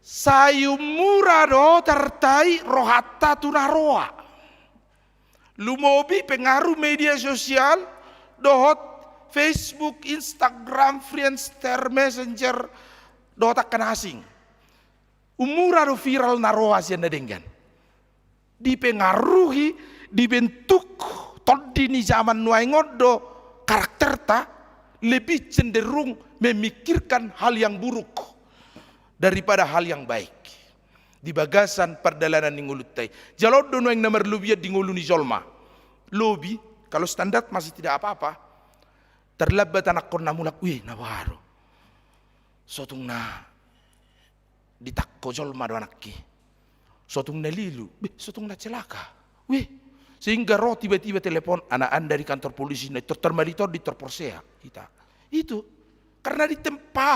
Sai ummura do tartait rohanta tu na roa. Lumobi pengaruh media sosial dohot Facebook, Instagram, Friendster, Messenger, dohot angka na asing. Ummura do viral na roa sian na denggan. Dipengaruhi, dibentuk tondi ni zaman nuaeng on do karakterta, lebih cenderung memikirkan hal yang buruk daripada hal yang baik. Di bagasan pardalanan ni ngolunta i, jaloon do nuaeng na marlobian di ngolu ni jolma. Lobi, kalau standar masih tidak apa-apa. Terlambat anakkonna mulak, "Weh, na boha do? Sotung na ditangko jolma do anakki. Sotung na lilu, beh, sotung na celaka. Weh." Sehingga ro tiba-tiba telepon, "Anak Anda di kantor polisi." Na tor tarmali tondi, tor porsea hita. Itu karena ditempa,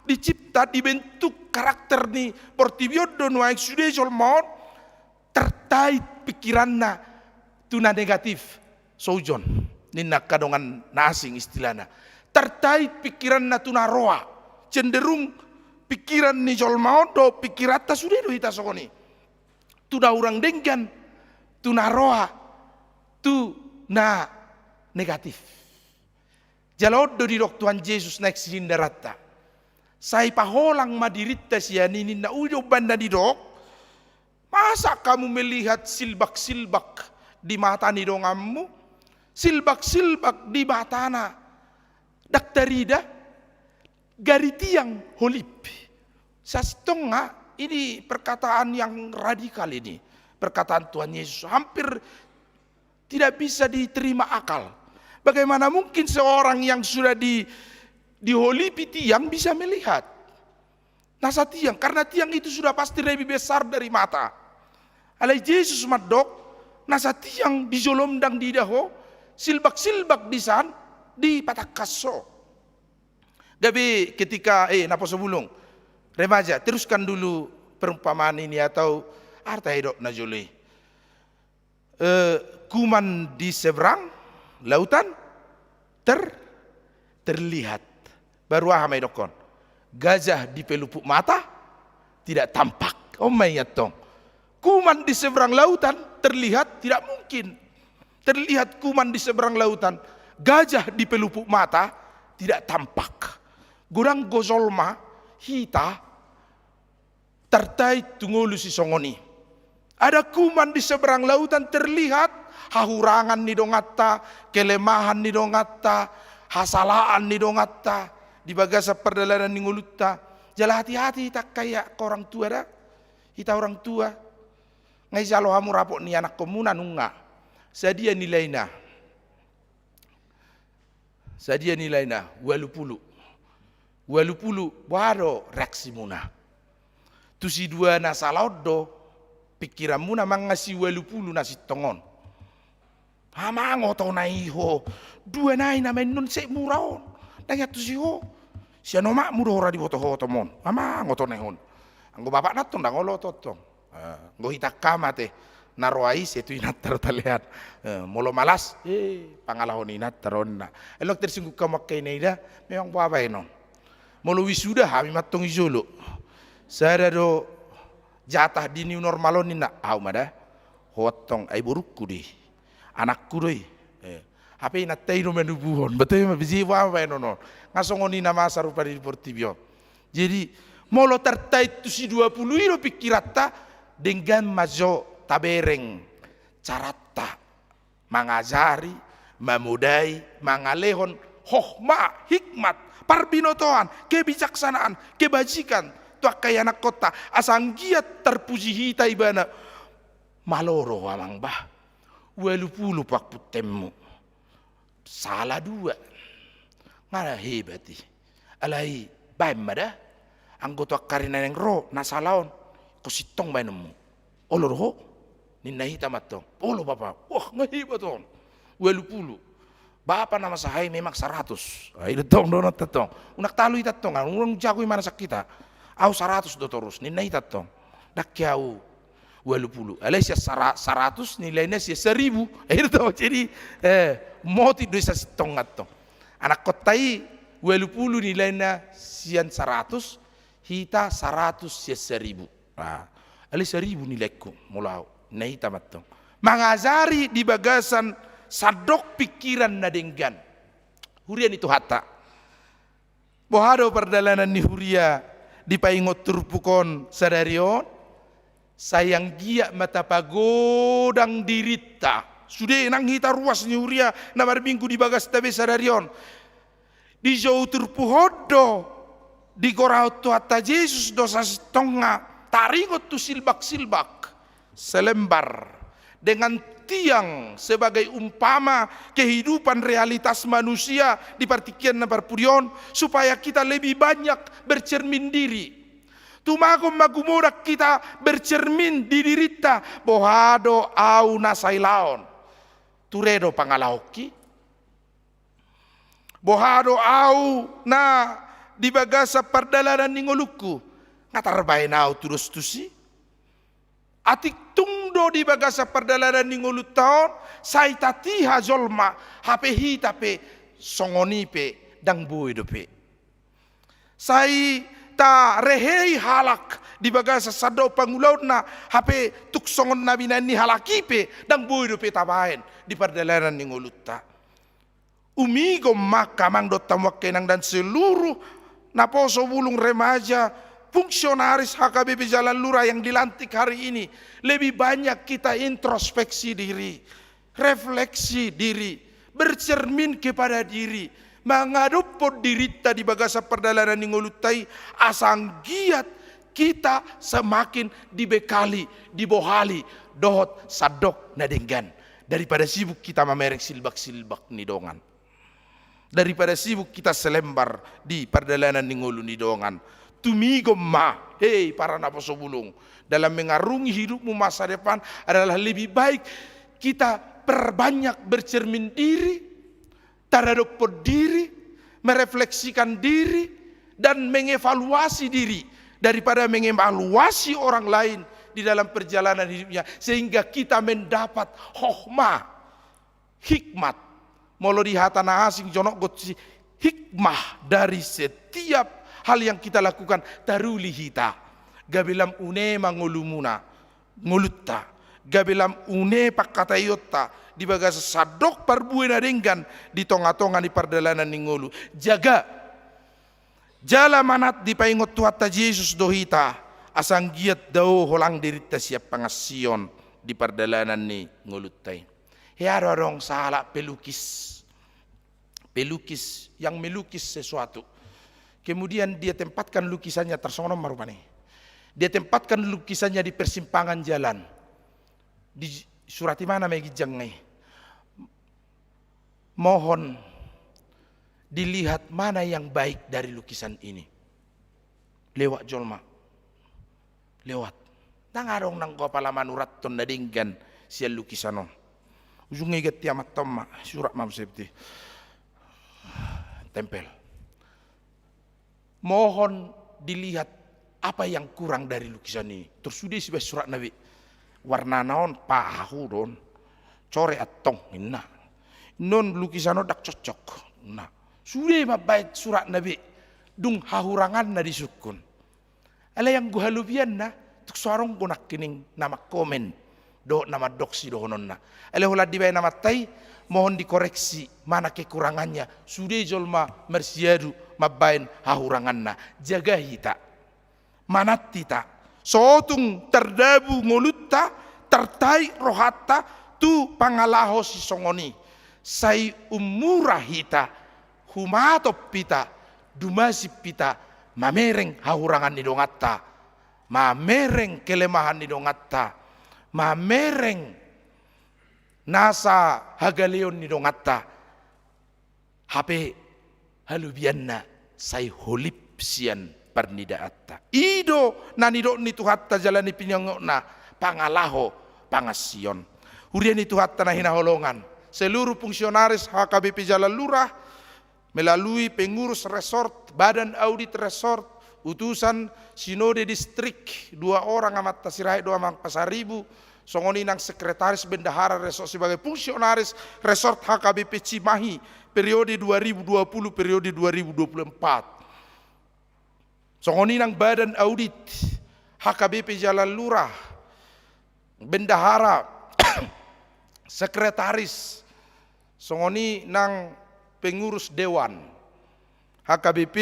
dicipta, dibentuk karakter ni portibi on do nuaeng sude jolma on tartait pingkiranna tu na negatif. Solusi on, Ninna angka dongan na asing istilahna. Tartait pingkiranna tu na roa. Cenderung pingkiran ni jolma on dohot pingkiranta sude do hita songon i. Tu na hurang denggan, tu na roa, tu na negatif. Jala on do didok Tuhan Jesus naeng sihindaranta. Sai paholang ma dirinta sian i ninna, ui do umbahen na didok, masa kamu melihat silbak-silbak di mata ni donganmu, silbak-silbak di matana ndang tarida, gari tiang holip. Sasintongna ini perkataan yang radikal ini, perkataan Tuhan Yesus. Hampir tidak bisa diterima akal. Bagaimana mungkin seorang yang sudah di, diholipi tiang bisa melihat? Nasa tiang, karena tiang itu sudah pasti lebih besar dari mata. Alai Jesus mandok, nasa tiang di jolom ndang diida ho, silbak-silbak disan dipatangkas ho. Gabe ketika, eh, naposo bulung, remaja, teruskan dulu perumpamaan ini atau arta hedok na jolo i. Eh, kuman di seberang lautan ter-, terlihat. Baru aha ma idokkon? Gajah di pelupuk mata tidak tampak. On ma i antong. Kuman di seberang lautan terlihat tidak mungkin. Terlihat kuman di seberang lautan, gajah di pelupuk mata tidak tampak. Godang do jolma, hita, tartait tu ngolu sisongon i. Ada kuman di seberang lautan terlihat, hahurangan ni donganta, kelemahan ni donganta, hasalaan ni donganta, di bagasan pardalanan ni ngolunta. Jala hati-hati hita angka i, angka orang tua da. Hita orang tua. Nga ijalo hamu rapot ni anakkonmuna nunga. Sadia nilaina? Sadia nilaina? Ualu pulu. Ualu pulu, boha do reaksimuna? Tu si dua na sala on do pingkiranmuna manang si ualu pulu na sintong on? Amang, oto na i ho. Dua nai na main on sek mura on. Ndang i antusi ho. Sian omakmu do ho ra diboto ho otom on. Amang, oto na i ho. Anggo bapakna antong ndang olo oto antong. Eh, anggo hita angka ma te, na roa i sai tu inanta do talean. Eh, molo malas, eh, pangalaho ni inanta do on na. Elok tersinggung hamu angka i na ida, memang boha baenon. Molo wisuda, hami ma antong i jolo. Sada do jatah di new normal on ninna, au ma da. Ho antong, ai borungku do i. Anakku do i. Eh, hape inanta i do manubuhon. Betul ma, bisi boha ma baenon on. Nga songon i na masa rupani di portibi on. Jadi, molo tartait tu si dua pulu i do pingkiranta, denggan ma jo tabereng caranta mangajari, mamodai, mangalehon hohma, hikmat, parbinotoan, kebijaksanaan, kebajikan tu angka ianakkonta, asa anggiat tarpuji hita ibana. Malo do ho amang bah. Ualu pulu pakpuntenmu. Sala dua. Nga na hebat i. Alai baen ma da. Anggo tu angka ari na naeng ro na sala on, ingkon sintong baenonmu. Olo do ho? Ninna hita ma antong. Olo bapa. Wah, nga hebat on. Ualu pulu. Bapa na masa i memang saratus. Ah, i do antong dohononta antong. Unang talu hita antong, unang jago i manasak hita. Au saratus do torus, ninna hita antong. Ndang ke au ualu pulu. Alai sian sara-, saratus nilaina sian saribu. Eh, i do antong. Jadi, eh, motik do i sasintongna antong. Anakkonta i ualu pulu nilaina sian saratus, hita saratus sian saribu. Ah, alai saribu nilaingku molo au, ninna hita ma antong. Mangajari di bagasan sandok pingkiran na denggan. Huria ni Tuhanta. Boha do pardalanan ni huria dipaingot turpuk on sadari on? Sai anggiat ma tapagodang dirinta. Sude nang hita ruas ni huria na marminggu di bagasta be sadari on. Dijou turpuk on do digorahon Tuhanta Jesus do sasintongna taringot tu silbak-silbak selembar dengan tiang sebagai umpama kehidupan realitas manusia di partingkian na parpudi on, supaya kita lebih banyak bercermin diri. Tumagon ma gumodang hita bercermin di dirinta, boha do au na sailaon? Ture do pangalahonki? Boha do au na di bagasan pardalanan ni ngolungku? Nga tarbaen au tudos tusi? Atik tung do di bagasan pardalanan ni ngolunta on, sai tatiha jolma, hape hita pe, songon i pe, ndang boi dope. Sai tarehei halak di bagasan sandok pangulaonna, hape tung songon na binahen ni halak i pe, ndang boi dope tabahen di pardalanan ni ngolunta. Umigo ma angka amang dohot hamu angka inang dan seluruh naposo bulung remaja, fungsionaris H K B P Jalan Lurah yang dilantik hari ini, lebih banyak kita introspeksi diri, refleksi diri, bercermin kepada diri, mangadophon dirinta di bagasan pardalanan ni ngolunta i, asa anggiat kita semakin dibekali, dibohali, dohot sandok na denggan. Daripada sibuk kita mamereng silbak-silbak ni dongan. Daripada sibuk kita selembar di pardalanan ni ngolu ni dongan. Tumigon ma, hei para naposo bulung, dalam mengarungi hidupmu masa depan adalah lebih baik kita perbanyak bercermin diri, taradophon diri, merefleksikan diri, dan mengevaluasi diri daripada mengevaluasi orang lain di dalam perjalanan hidupnya, sehingga kita mendapat hokmah, hikmat. Molo di hata na asing jonok gonsi hikmah dari setiap hal yang kita lakukan, taruli hita. Gabe lam une ma ngolumuna, ngolunta. Gabe lam une pangkataionta di bagasan sandok parbue na denggan di tonga-tonga ni pardalanan ni ngolu. Jaga. Jala manat dipaingot Tuhanta Jesus do hita, asa anggiat dao holang dirinta sian pangansion di pardalanan ni ngolunta i. Hea do adong sahalak pelukis. Pelukis yang melukis sesuatu. Kemudian dia tempatkan lukisannya, tarsongon on ma rupani. Dia tempatkan lukisannya di persimpangan jalan. Di surat i mana ma i ginjang i. Mohon dilihat mana yang baik dari lukisan ini. Lewat jolma. Lewat. Ndang adong nanggo apala manurathon na denggan sian lukisan on. Ujungna i ganti amanta on ma, surat ma muse i. Tempel. Mohon dilihat apa yang kurang dari lukisan ini. Tor sude sibaen suratna be. Warnana on pahu do on. Coret antong ninna. Ninna on lukisan on ndang cocok. Nah, sude mambaen suratna be. Dung hahuranganna disungkun. Alai anggo halobianna, tung so adong do nangkining na mangkomen dohot na mandok sidohononna. Alai holan dibaen amanta i, mohon dikoreksi mana kekurangannya, sude jolma marsiadu mambaen hahuranganna. Jaga hita. Manat hita. So tung tardabu ngolunta, tartait rohanta tu pangalaho sisongon i. Sai ummura hita, humatop hita, dumasip hita, mamereng hahurangan ni donganta, mamereng kelemahan ni donganta, mamereng nasa hagaleon ni donganta. Hape halobianna sai holip sian parnidaanta. I do na nidok ni Tuhanta jala na pinaingotna pangalaho pangansion. Huria ni Tuhanta na hinaholongan, seluruh fungsionaris H K B P Jalan Lurah, melalui pengurus resort, badan audit resort, utusan sinode distrik, dua orang, Amanta Sirait dohot Amang Pasaribu, songon i nang sekretaris bendahara resort sebagai fungsionaris resort H K B P Cimahi periode dua ribu dua puluh, periode dua ribu dua puluh empat. Songon i nang badan audit H K B P Jalan Lurah, bendahara, sekretaris, songon i nang pengurus dewan H K B P,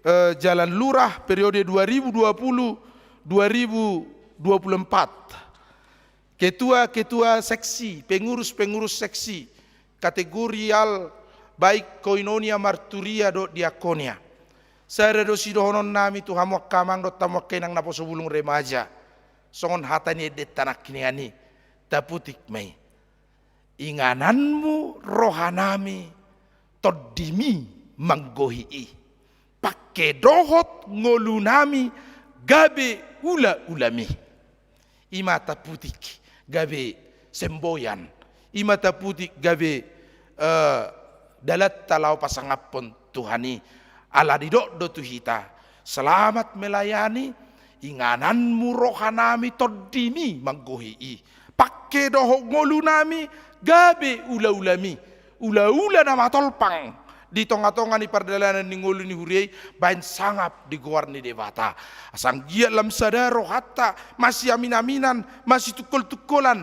eh, Jalan Lurah periode dua ribu dua puluh, dua ribu dua puluh empat. Ketua-ketua seksi, pengurus-pengurus seksi, kategorial, baik koinonia, marturia dohot diakonia. Sada do sidohononnami tu hamu angka amang dohot hamu angka inang naposo bulung remaja. Songon hata ni endenta nangkiningan i, taputik ma i. Ingananmu rohanami, tondimi manggohi i. Pangke dohot ngolunami gabe ula-ulami. I ma taputik gabe semboyan. I ma taputik gabe, eh, dalanta laho pasangaphon Tuhan i. Ala didok do tu hita, selamat melayani, Ingananmu rohanami tondimi manggohi i. Pangke dohot ngolunami gabe ulaulami. Ulaula na matolpang di tongatonga ni pardalanan ni ngolu ni huria i, baen sangap di goar ni Debata. Asa anggiat lam sada rohanta, masiaminaminan, masitungkoltungkolan,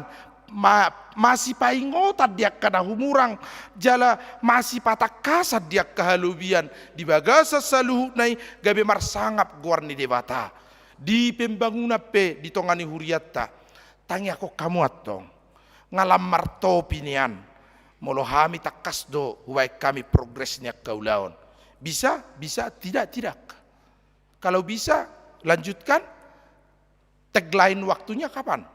ma-, masipaingotan di angka na humurang, jala masipatangkasan di angka halobian, di bagasan saluhutna i gabe marsangap goar ni Debata. Di pembangunan pe di tonga ni hurianta, tangiangkon hamu antong. Nga lam martopi nian, molo hami tangkas do hubaen hami progres ni angka ulaon. Bisa, bisa, tidak, tidak. Kalau bisa, lanjutkan. Tagline waktunya kapan?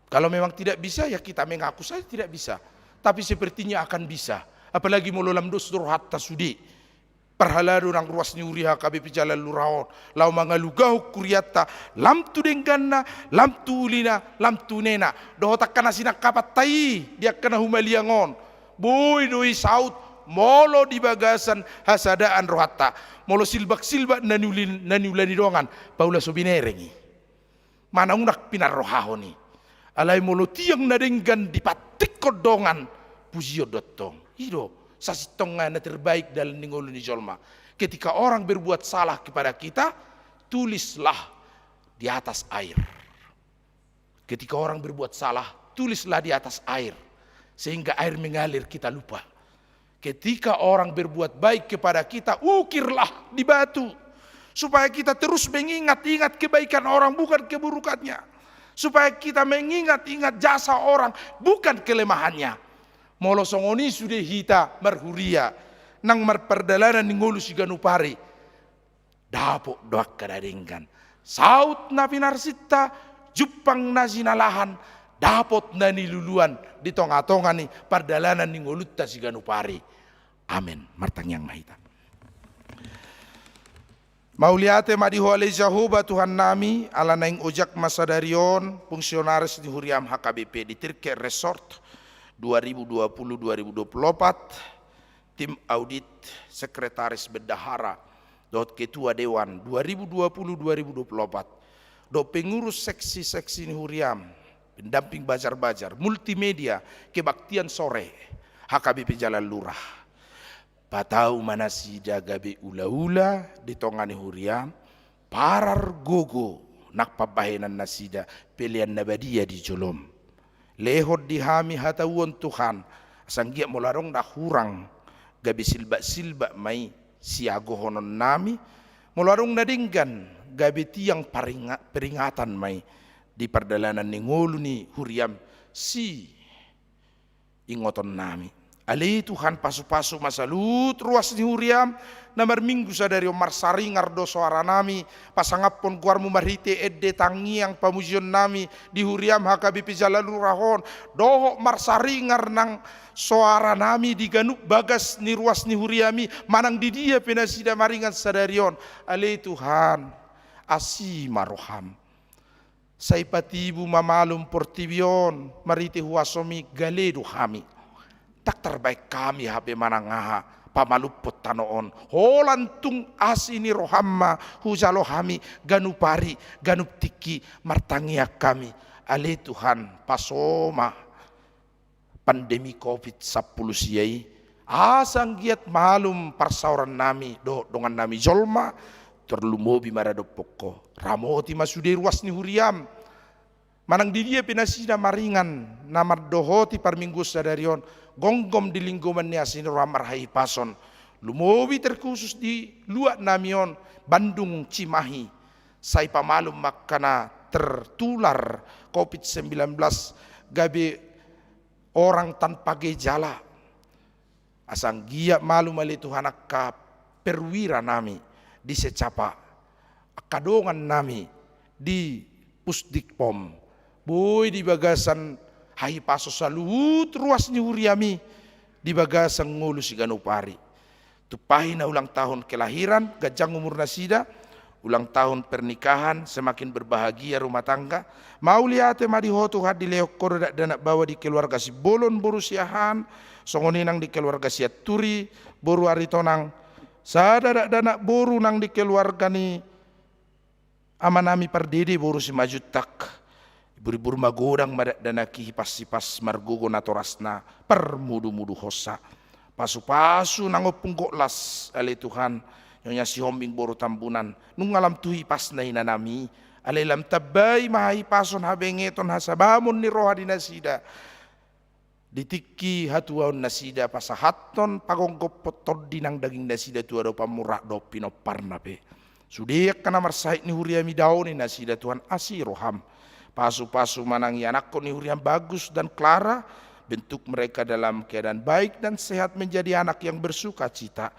Kalau memang tidak bisa, ya kita mengaku saja tidak bisa. Tapi sepertinya akan bisa. Apalagi molo lam dos do rohanta sude. Parhalado nang ruas ni huria H K B P Jalan Lurah on, laho mangalugahon hurianta, lam tu dengganna, lam tu ulina, lam tu unena. Dohot angka na sinangkapanta i di angka na humaliang on. Boi do i saut, molo di bagasan hasadaan rohanta. Molo silbaksilbak na niulin-, na niula ni dongan, paula so binereng i. Manang unang pinarrohahon i. Alai molo tiang na denggan dipantikkon dongan, pujion do antong. I do, sasintongna na terbaik dalam ni ngolu ni jolma. Ketika orang berbuat salah kepada kita, tulislah di atas air. Ketika orang berbuat salah, tulislah di atas air. Sehingga air mengalir, kita lupa. Ketika orang berbuat baik kepada kita, ukirlah di batu. Supaya kita terus mengingat-ingat kebaikan orang, bukan keburukannya. Supaya kita mengingat-ingat jasa orang, bukan kelemahannya. Molo songon i sude hita marhuria, nang marpardalanan ni ngolu siganup ari. Dapot do angka na denggan. Saut na pinarsinta, jumpang na sinalahan, dapot na niluluan di tongatonga ni pardalanan ni ngolunta siganup ari. Amen. Martangiang ma hita. Mauliate ma di Ho ale Jahowa Tuhannami, ala naeng ojak ma sadari on, fungsionaris ni huriam H K B P di Tirke Resort dua ribu dua puluh dua ribu dua puluh opat, tim audit, sekretaris bendahara, dohot ketua dewan dua ribu dua puluh dua ribu dua puluh opat, dohot pengurus seksi-seksi ni huriam, pendamping bazar-bazar, multimedia, kebaktian sore, H K B P Jalan Lurah. Patau ma nasida gabe ulaula di tonga ni huriam, parargogo nang pambahenan nasida, pelean na badia di jolom. Lehon di hami hatauon Tuhan, asa anggiat molo adong na hurang, gabe silbaksilbak ma i siagohononnami, molo adong na denggan, gabe tiang paringa-, peringatan ma i di pardalanan ni ngolu ni huriam si ingotonnami. Ale Tuhan, pasupasu ma saluhut ruas ni huriam, na marminggu sadari on marsaringar do soaranami, pasangaphon goarmu marhite ende tangiang pamujionnami di huriam H K B P Jalan Lurah on, dohot marsaringar nang soaranami di ganup bagas ni ruas ni huriami, manang di dia pe nasida maringan sadari on. Ale Tuhan, asi ma roham. Sai patibu ma malum portibi on, marhite huasomi gale do hami. Ndang tarbaen hami hape manang aha, pamalumhon tano on. Holan tung asi ni roham ma hujalo hami, ganup ari, ganup tingki, martangiang hami. Ale Tuhan, paso ma pandemi covid sampulu sia i, asa anggiat malum parsaorannami dohot dongannami jolma, tarlumobi ma na dohot ho. Ramoti ma sude ruas ni huriam. Manang di dia pe nasida maringan na mandohoti parmingguon sadari on, gomgom di linggoman ni asi ni roham marhahipason. Lumobi terkhusus di luatnami on, Bandung Cimahi. Sai pamalum ma angka na tertular covid sembilan belas, gabe orang tanpa gejala. Asa anggiat malum ale Tuhan angka perwiranami di Secapa, angka dongannami di Pusdikpom, boi di bagasan hahipason saluhut ruas ni huriami di bagasan ngolu siganup ari. Tumpahi na ulang tahun kelahiran, ganjang umur nasida, ulang tahun pernikahan, semakin berbahagia rumah tangga. Mauliate ma di Ho Tuhan, dilehon Ho do dakdanak baoa di keluarga Simbolon boru Siahaan, songon i nang di keluarga Sianturi boru Aritonang, sada dakdanak boru nang di keluarga ni Amanami pardede boru Simanjuntak, ibur-ibur magodang ma dakdanak i, hipas-hipas margogo natorasna parmudu-muduhonsa. Pasu-pasu nang ompung gok las, ale Tuhan, Nyonya Sihombing boru Tambunan, nunga lam tu hipasna inanami, alai lam tambai ma hahipason, habengeton, hasabamon ni roha di nasida. Di tingki hatuaon nasida pasahathon, pagomgophon tondi nang daging nasida tu adopanmu rap dohot pinomparna pe. Sude angka na marsahit ni huriami, daoni nasida Tuhan asi roham. Pasu-pasu ma nang ianakhon ni huriam Bagus dan Clara, bentuk mereka dalam keadaan baik dan sehat menjadi anak yang bersukacita.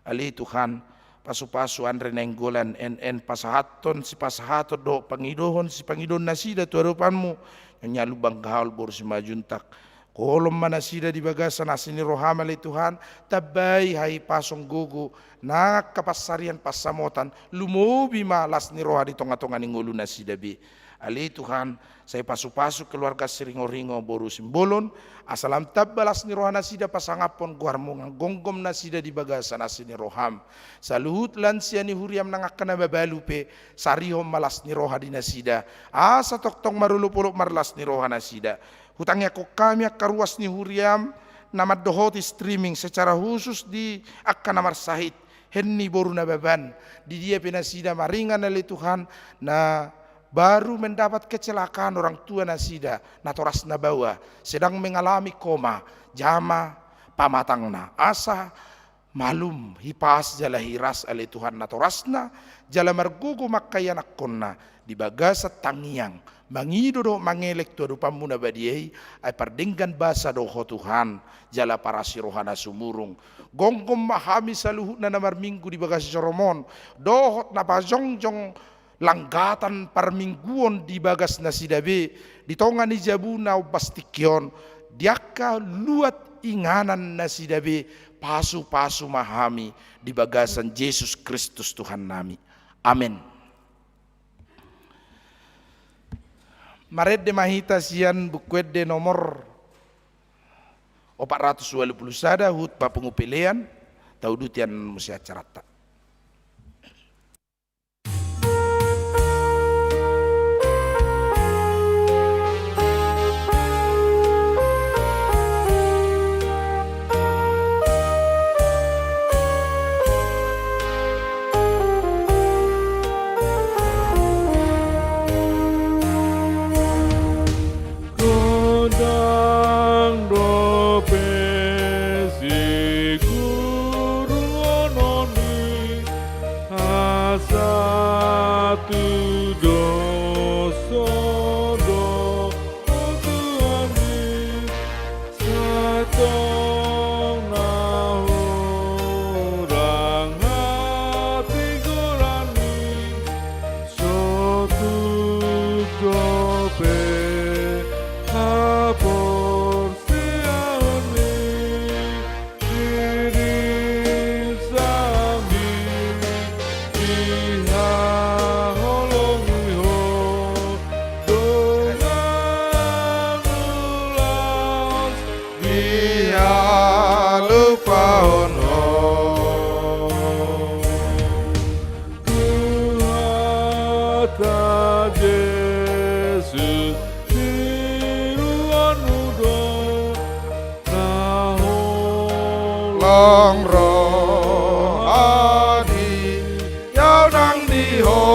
Ale Tuhan, pasu-pasu Andre Nainggolan, en-en pasahathon, sipasahaton dohot pangidohon, sipangidohon nasida tu adopanmu, Nyonya Lumban Gaol boru Simanjuntak. Holom ma nasida di bagasan asi ni roham ale Tuhan, tambai hahipason, gogo, nang angka pansarian pansamotan, lumobi ma las ni roha di tonga-tonga ni ngolu nasida be. Ale Tuhan, sai pasu-pasu keluarga Siringoringo boru Simbolon, asa lam tamba las ni roha nasida pasangaphon goarmu, nang gomgom nasida di bagasan asi ni roham. Saluhut lansia ni huriam nang angka na mabalu pe, sarihon ma las ni roha di nasida, asa tongtong marolop-olop marlas ni roha nasida. Hutangiangkon hami angka ruas ni huriam na mandohoti streaming, secara khusus di angka na marsahit, hen ni boru Nababan, di dia pe nasida maringan ale Tuhan, na baru mendapat kecelakaan orang tua nasida, natorasna baoa, sedang mengalami koma, jama pamatangna. Asa malum, hipas jala hiras ale Tuhan natorasna, jala margogo ma angka ianakhonna di bagasan tangiang, mangido dohot mangelek tu adopanmu na badia i, ai pardenggan basa do ho Tuhan, jala parasi roha na sumurung. Gomgom ma hami saluhutna na marminggu di bagasan joro on, dohot na pajongjong langgatan parmingguon di bagas nasida be, di tonga ni jabuna ombas tingki on, di angka luat inganan nasida be, pasu-pasu ma hami di bagasan Jesus Kristus Tuhannami. Amen. Marende ma hita sian Buku Ende nomor opat ratus ualu pulu sada, huhut papungu pelean, tauduti an muse acaranta. Gondang dope siguru ononi, asa tu dosa do ho Tuhan i, sai tong na hurang hatigoran i, sotung dope haporseaon i, dirimsami di haholongi ho, dongan ulos di halupaon ho. Tuhanta Jesus, tiruanmu do na holong roha di au nang di ho,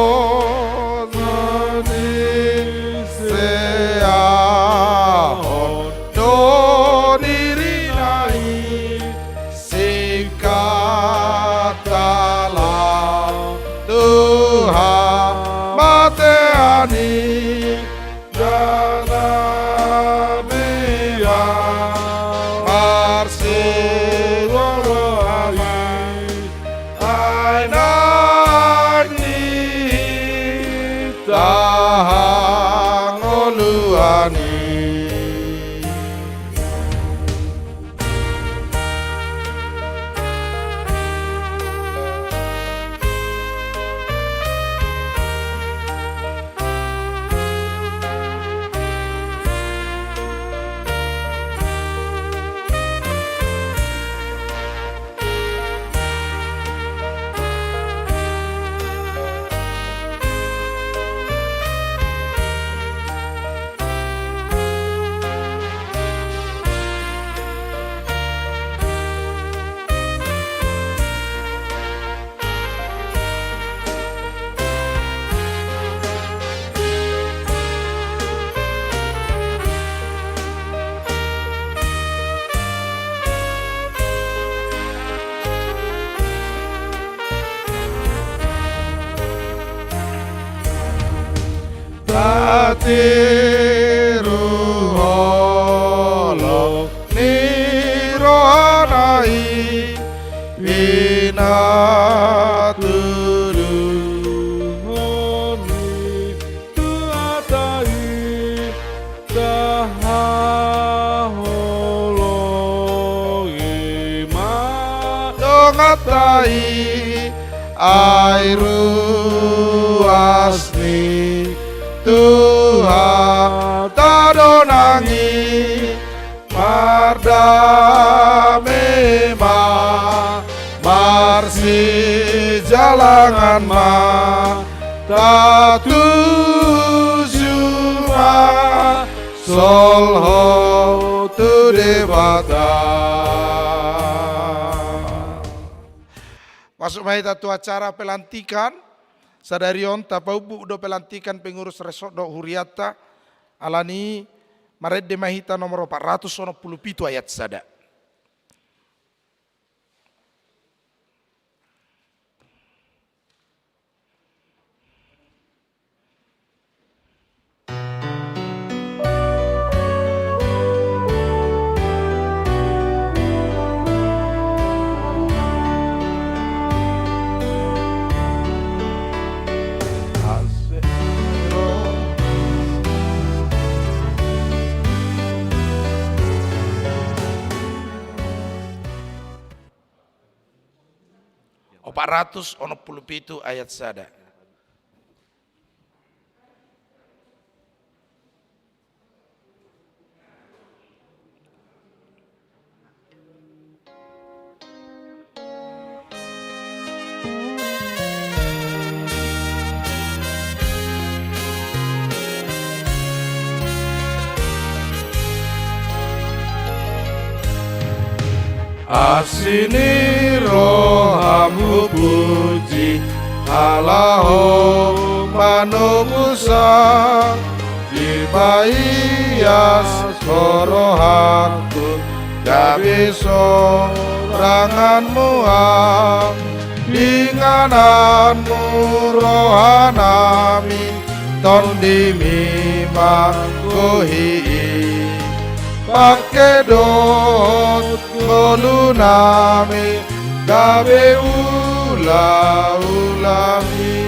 na diseahon do dirina i, singkat dalan tu hamatean i, jala memang marsiruang roha i, ai naeng ni hita hangoluan i. Tiru holong ni rohana i, pinatuduhon ni Tuhanta i, tahaholongi ma donganta i, ai ruas ni Tuhanta do nang i, mardame ma, marsijalangan ma, tatuju ma, solhot tu Debata. Masuk ma hita tu acara pelantikan. Sadari on tapaumbuk do pelantikan pengurus resort dohot hurianta. Alani i marende ma hita nomor opat ratus onom pulu pitu ayat sada. Opat ratus onom pulu pitu ayat sada. Asi ni roham hupuji, ala Ho manobusan, dipaias Ho rohangku, gabe soranganmu Am, ingananmu rohanami, tondimi manggohi i, pangke dohot ngolunami, gabe ulaulami.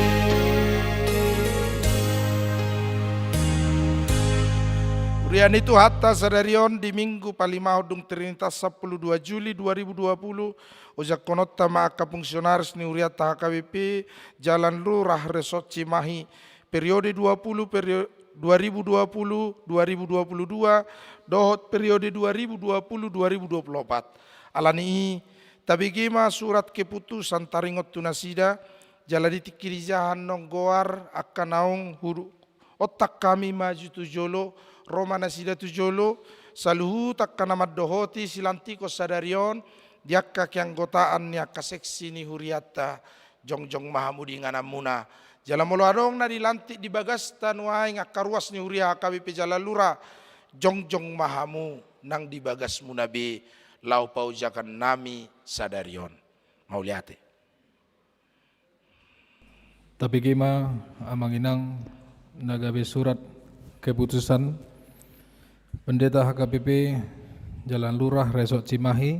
Huria ni Tuhanta, sadari on di Minggu palimahon dung Trinitas, sampulu dua Juli dua ribu dua puluh, ojangkononta ma angka fungsionaris ni hurianta H K B P Jalan Lurah Resort Cimahi, periode dua puluh, perio-, dua ribu dua puluh, dua ribu dua puluh dua, dohot periode dua ribu dua puluh, dua ribu dua puluh empat. Alani i, tabege ma surat keputusan taringot tu nasida, jala di tingki di jaha annon goar angka naung hudu-, ontak hami maju tu jolo, ro ma nasida tu jolo, saluhut angka na mandohoti silantikon sadari on, di angka keanggotaan ni angka seksi ni hurianta, jongjong ma hamu di ingananmuna. Jala molo adong na dilantik di bagasta nuaeng angka ruas ni huria H K B P Jalan Lurah, jongjong ma hamu nang di bagasmuna be laho paojakan nami sadari on. Mauliate. Tabege ma amang inang na gabe surat keputusan Pendeta H K B P Jalan Lurah Resort Cimahi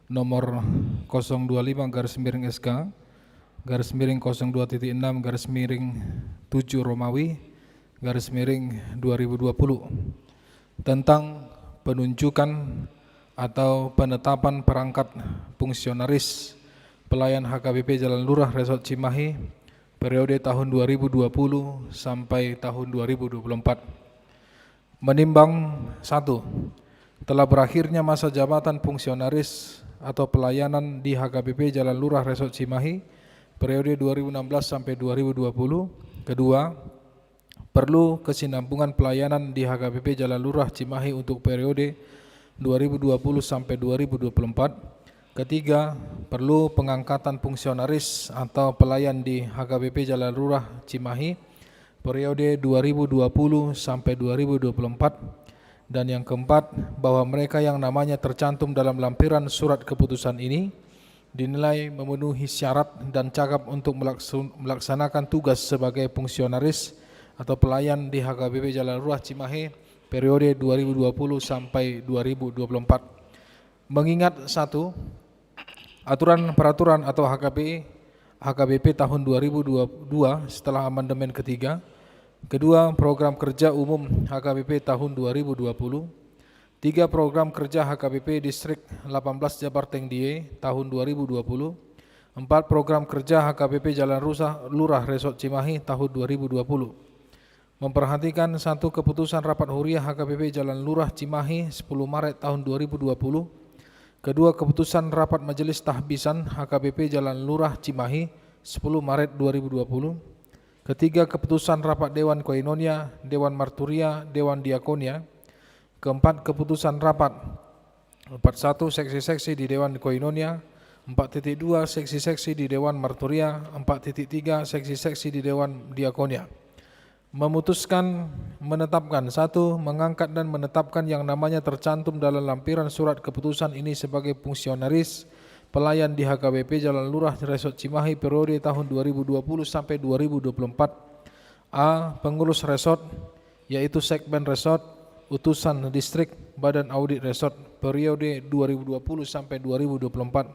nomor kosong dua lima garis miring S K garis miring kosong dua titik enam garis miring tujuh Romawi garis miring dua ribu dua puluh, tentang penunjukan atau penetapan perangkat fungsionaris pelayan H K B P Jalan Lurah Resort Cimahi periode tahun dua ribu dua puluh sampai tahun dua ribu dua puluh empat. Menimbang, satu, telah berakhirnya masa jabatan fungsionaris atau pelayanan di H K B P Jalan Lurah Resort Cimahi periode dua ribu enam belas sampai dua ribu dua puluh. Kedua, perlu kesinambungan pelayanan di H K B P Jalan Lurah Cimahi untuk periode dua ribu dua puluh sampai dua ribu dua puluh empat. Ketiga, perlu pengangkatan fungsionaris atau pelayan di H K B P Jalan Lurah Cimahi periode dua ribu dua puluh sampai dua ribu dua puluh empat. Dan yang keempat, bahwa mereka yang namanya tercantum dalam lampiran surat keputusan ini dinilai memenuhi syarat dan cakap untuk melaksu-, melaksanakan tugas sebagai fungsionaris atau pelayan di H K B P Jalan Lurah Cimahi periode dua ribu dua puluh sampai dua ribu dua puluh empat. Mengingat, satu, aturan peraturan atau H K B, H K B P tahun dua ribu dua puluh dua setelah amandemen ketiga. Kedua, program kerja umum H K B P tahun dua ribu dua puluh. Tiga, program kerja H K B P Distrik delapan belas Jabar Tengdie tahun dua ribu dua puluh. Empat, program kerja H K B P Jalan Rusa-, Lurah Resort Cimahi tahun dua ribu dua puluh. Memperhatikan, satu, keputusan rapat huria H K B P Jalan Lurah Cimahi sepuluh Maret tahun dua ribu dua puluh. Kedua, keputusan rapat majelis tahbisan H K B P Jalan Lurah Cimahi sepuluh Maret dua ribu dua puluh. Ketiga, keputusan rapat Dewan Koinonia, Dewan Marturia, Dewan Diakonia. Keempat, keputusan rapat empat satu seksi-seksi di Dewan Koinonia, empat titik dua seksi-seksi di Dewan Marturia, empat titik tiga seksi-seksi di Dewan Diakonia. Memutuskan, menetapkan, satu, mengangkat dan menetapkan yang namanya tercantum dalam lampiran surat keputusan ini sebagai fungsionaris pelayan di H K B P Jalan Lurah Resort Cimahi periode tahun dua ribu dua puluh sampai dua ribu dua puluh empat. A, pengurus resort, yaitu segmen resort, utusan distrik, badan audit resort periode dua ribu dua puluh sampai dua ribu dua puluh empat.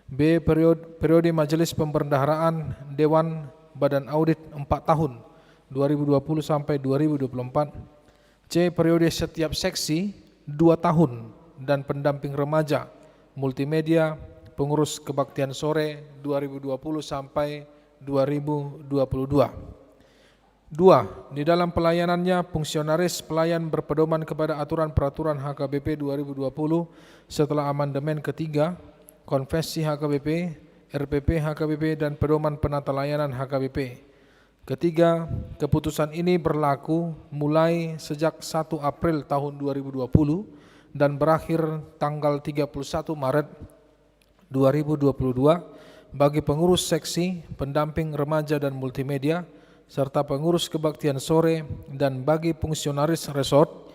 B, period-, periode majelis pembendaharaan dewan badan audit empat tahun, dua ribu dua puluh sampai dua ribu dua puluh empat. C, periode setiap seksi dua tahun dan pendamping remaja, multimedia, pengurus kebaktian sore dua ribu dua puluh sampai dua ribu dua puluh dua. Dua, di dalam pelayanannya, fungsionaris pelayan berpedoman kepada aturan peraturan H K B P dua ribu dua puluh setelah amandemen ketiga, konvensi H K B P, R P P H K B P, dan pedoman penata layanan H K B P. Ketiga, keputusan ini berlaku mulai sejak satu April tahun dua ribu dua puluh dan berakhir tanggal tiga puluh satu Maret dua ribu dua puluh dua bagi pengurus seksi, pendamping remaja dan multimedia, serta pengurus kebaktian sore, dan bagi fungsionaris resort,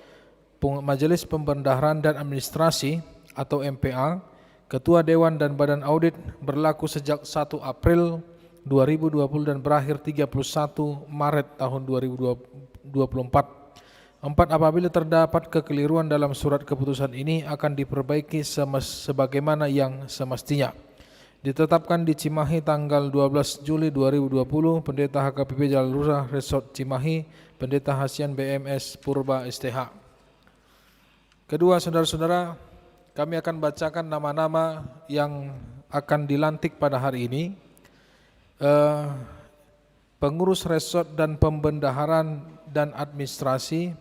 peng-, Majelis Pembendaharaan dan Administrasi atau M P A, Ketua Dewan dan Badan Audit berlaku sejak satu April dua ribu dua puluh dan berakhir tiga puluh satu Maret tahun dua ribu dua puluh empat. Empat, apabila terdapat kekeliruan dalam surat keputusan ini akan diperbaiki semes-, sebagaimana yang semestinya. Ditetapkan di Cimahi tanggal dua belas Juli dua ribu dua puluh, Pendeta H K B P Jalan Lurah Resort Cimahi, Pendeta Hasian B M S Purba S T H. Kedua, saudara-saudara, kami akan bacakan nama-nama yang akan dilantik pada hari ini. Eh, pengurus resort dan pembendaharaan dan administrasi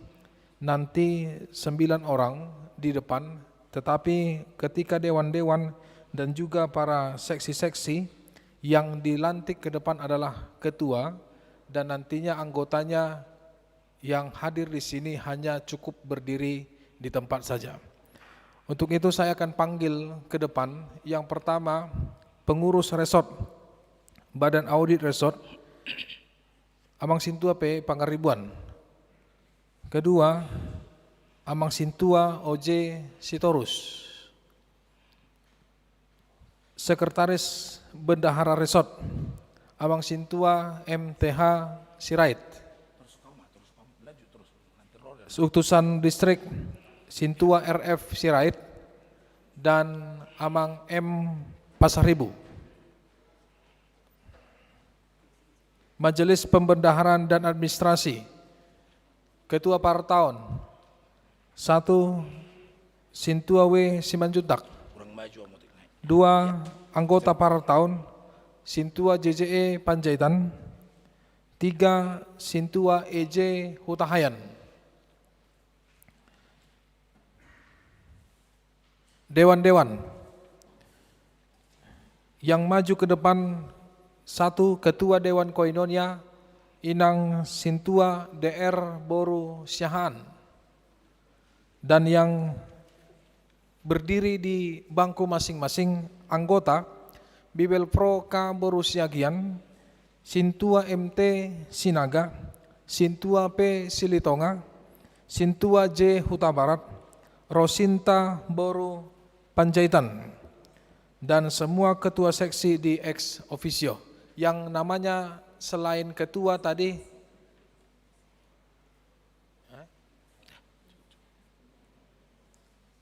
nanti sembilan orang di depan, tetapi ketika dewan-dewan dan juga para seksi-seksi yang dilantik ke depan adalah ketua, dan nantinya anggotanya yang hadir di sini hanya cukup berdiri di tempat saja. Untuk itu, saya akan panggil ke depan, yang pertama, pengurus resort, Badan Audit Resort, Amang Sintua P Pangaribuan. Kedua, Amang Sintua O J Sitorus. Sekretaris Bendahara Resort, Amang Sintua M T H Sirait. Utusan Distrik, Sintua R F Sirait dan Amang M Pasaribu. Majelis Pembendaharaan dan Administrasi, Ketua Partaon, satu, Sintua W Simanjuntak. Dua, anggota Partaon, Sintua J J E Panjaitan. Tiga, Sintua E J Hutahayan. Dewan-dewan yang maju ke depan, satu, Ketua Dewan Koinonia, Inang Sintua D R boru Siahaan, dan yang berdiri di bangku masing-masing, anggota, Bibelvrouw K boru Siagian, Sintua M T Sinaga, Sintua P Silitonga, Sintua J Hutabarat, Rosinta boru Panjaitan, dan semua ketua seksi di ex officio. Yang namanya selain ketua tadi,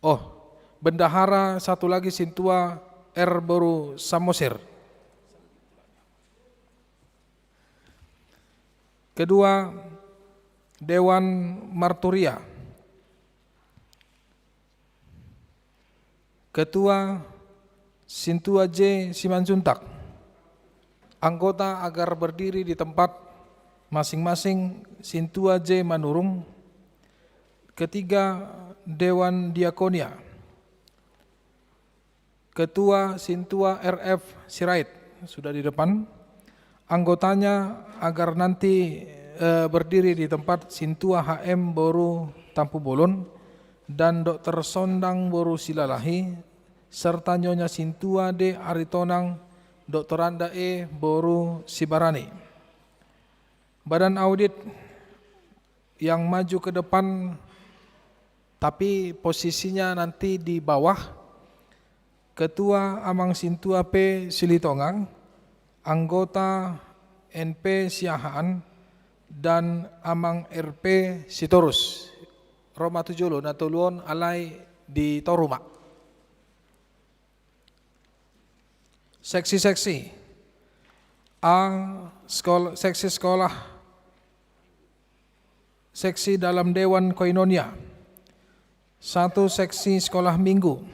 Oh, bendahara satu lagi, Sintua R boru Samosir. Kedua, Dewan Marturia. Ketua, Sintua J Simanjuntak. Anggota agar berdiri di tempat masing-masing, Sintua J Manurung. Ketiga, Dewan Diakonia. Ketua, Sintua R F Sirait, sudah di depan. Anggotanya agar nanti, eh, berdiri di tempat, Sintua H M boru Tampubolon dan Dokter Sondang boru Silalahi, serta Nyonya Sintua D Aritonang, Doktoranda E boru Sibarani. Badan audit yang maju ke depan, tapi posisinya nanti di bawah. Ketua, Amang Sintua P Silitonga, anggota N P Siahaan, dan Amang R P Sitorus. Ro ma tu jolo, na tolu on alai di toru ma. Seksi-seksi. A, sekol-, seksi sekolah, seksi dalam Dewan Koinonia. Satu, seksi sekolah minggu.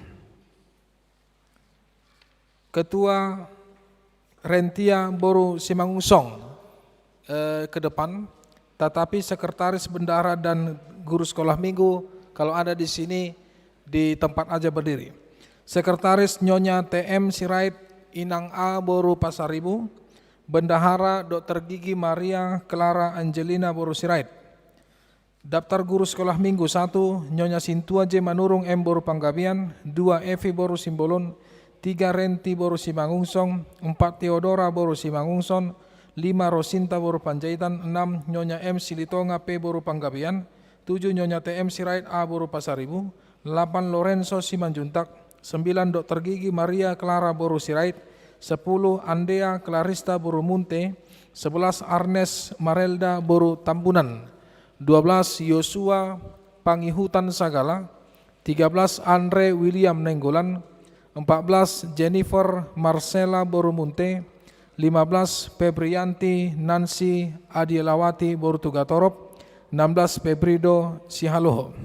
Ketua, Rentia boru Simangunsong, eh, ke depan. Tetapi sekretaris, bendahara, dan guru sekolah minggu, kalau ada di sini, di tempat aja berdiri. Sekretaris, Nyonya T M Sirait, Inang A boru Pasaribu. Bendahara, Dokter Gigi Maria Clara Angelina boru Sirait. Daftar guru sekolah minggu: satu, Nyonya Sintua J Manurung M boru Panggabean. Dua, Evi boru Simbolon. Tiga, Renti boru Simangunsong. Empat, Theodora boru Simangunsong. Lima, Rosinta boru Panjaitan. Enam, Nyonya M Silitonga P boru Panggabean. Tujuh, Nyonya T M Sirait A boru Pasaribu. Delapan, Lorenzo Simanjuntak. Sembilan, Dokter Gigi Maria Clara boru Sirait. Sepuluh, Andea Clarista boru Munte. Sebelas, Arnes Marelda boru Tambunan. Dua belas, Yosua Pangihutan Sagala. Tiga belas, Andre William Nainggolan. Empat belas, Jennifer Marcella boru Munte. Lima belas, Febrianti Nancy Adielawati boru Tugatorop. Enam belas, Febrido Sihaloho.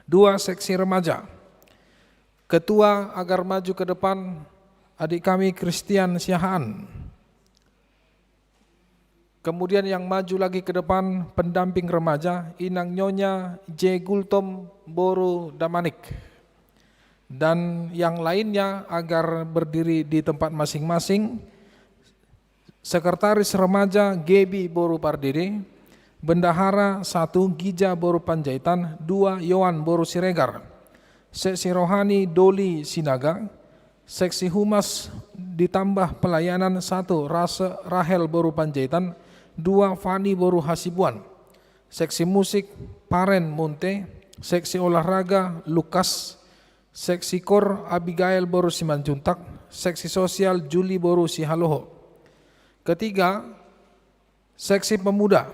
Dua, seksi remaja. Ketua agar maju ke depan, adik kami Christian Siahaan. Kemudian yang maju lagi ke depan, pendamping remaja, Inang Nyonya J Gultom boru Damanik. Dan yang lainnya agar berdiri di tempat masing-masing. Sekretaris remaja, Gebi boru Pardede. Bendahara, satu, Gija boru Panjaitan. Dua, Yohan boru Siregar. Seksi rohani, Doli Sinaga. Seksi humas ditambah pelayanan, satu, Rase-, Rahel boru Panjaitan. Dua, Fani boru Hasibuan. Seksi musik, Paren Munte. Seksi olahraga, Lukas. Seksi kor, Abigail boru Simanjuntak. Seksi sosial, Juli boru Sihaloho. Ketiga, seksi pemuda.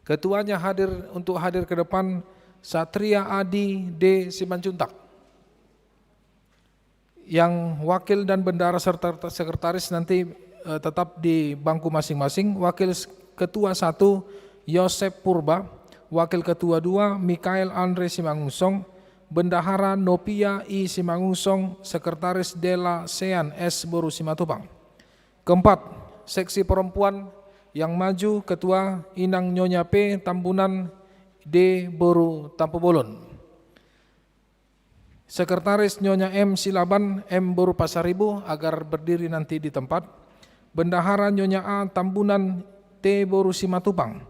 Ketuanya hadir, untuk hadir ke depan, Satria Adi D Simanjuntak. Yang wakil dan bendahara serta sekretaris nanti, eh, tetap di bangku masing-masing. Wakil s-, ketua satu, Yosep Purba. Wakil ketua dua, Mikael Andre Simangunsong. Bendahara, Nopia I Simangunsong. Sekretaris, Dela Sean S boru Simatupang. Keempat, seksi perempuan yang maju, ketua, Inang Nyonya P Tambunan D boru Tampubolon. Sekretaris, Nyonya M Silaban M boru Pasaribu, agar berdiri nanti di tempat. Bendahara, Nyonya A Tambunan T boru Simatupang.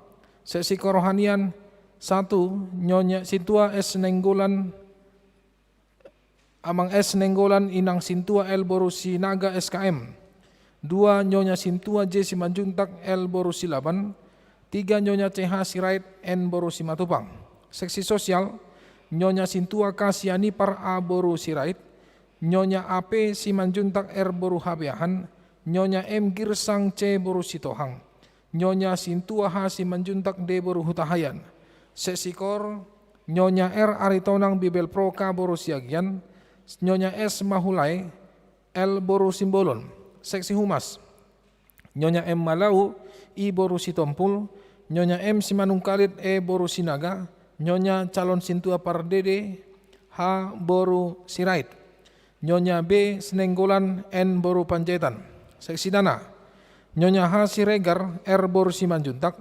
Seksi kerohanian, satu, Nyonya Sintua S Nainggolan, Amang S Nainggolan, Inang Sintua L boru Sinaga S K M. Dua, Nyonya Sintua J Simanjuntak L boru Silaban. Tiga, Nyonya C H Sirait N boru Simatupang. Seksi sosial, Nyonya Sintua K Sianipar A boru Sirait, Nyonya A P Simanjuntak R boru Habeahan, Nyonya M Girsang C boru Sitohang, Nyonya Sintua H Simanjuntak D boru Hutahaean. Seksi kor, Nyonya R Aritonang Bibelvrouw K boru Siagian, Nyonya S Mahulae L boru Simbolon. Seksi Humas, Nyonya M Malau I boru Sitompul, Nyonya M Simanungkalit E boru Sinaga, Nyonya calon sintua Pardede H boru Sirait, Nyonya B Sinenggolan N boru Panjaitan. Seksi Dana, Nyonya H Siregar R boru Simanjuntak,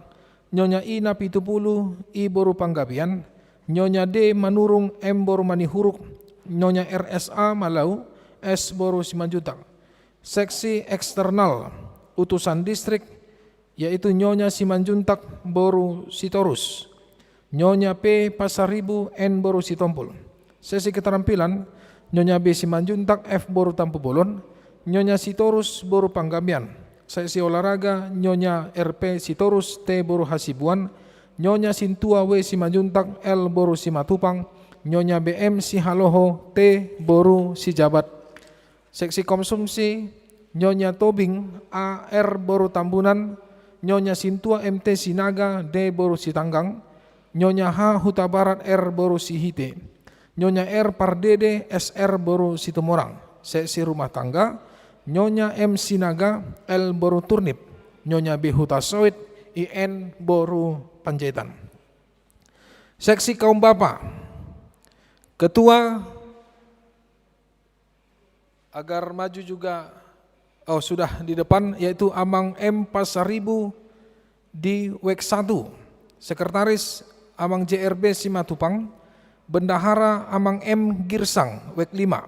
Nyonya I Napitupulu I boru Panggabean, Nyonya D Manurung M boru Manihuruk, Nyonya R S A Malau S boru Simanjuntak. Seksi Eksternal, Utusan Distrik, yaitu Nyonya Simanjuntak boru Sitorus, Nyonya P Pasaribu N boru Sitompul. Seksi Keterampilan, Nyonya B Simanjuntak F boru Tampubolon, Nyonya Sitorus boru Panggabean. Seksi Olahraga, Nyonya R P Sitorus T boru Hasibuan, Nyonya Sintua W Simanjuntak L boru Simatupang, Nyonya B M Sihaloho T boru Sijabat. Seksi Konsumsi, Nyonya Tobing A R boru Tambunan, Nyonya Sintua M T Sinaga D boru Sitanggang, Nyonya H Hutabarat R boru Sihite, Nyonya R Pardede S R boru Situmorang. Seksi Rumah Tangga, Nyonya M Sinaga L boru Turnip, Nyonya B Hutasoit I N boru Panjaitan. Seksi Kaum Bapa, Ketua, agar maju juga, oh, sudah di depan, yaitu Amang M Pasaribu di wek satu. Sekretaris, Amang J R B Simatupang. Bendahara, Amang M Girsang, wek lima.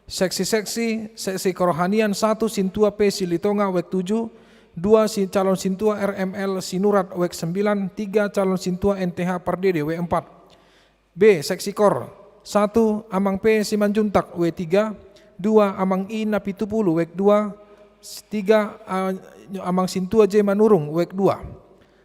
Seksi-seksi, Seksi Kerohanian satu, Sintua P Silitonga, wek tujuh. Dua, si calon sintua R M L Sinurat, wek sembilan. Tiga, calon sintua N T H Pardede, wek empat. B, Seksi Kor. Satu, Amang P Simanjuntak, W tiga. Dua, Amang I Napitupulu, wek dua. Tiga, a-, Amang Sintua J Manurung, wek dua.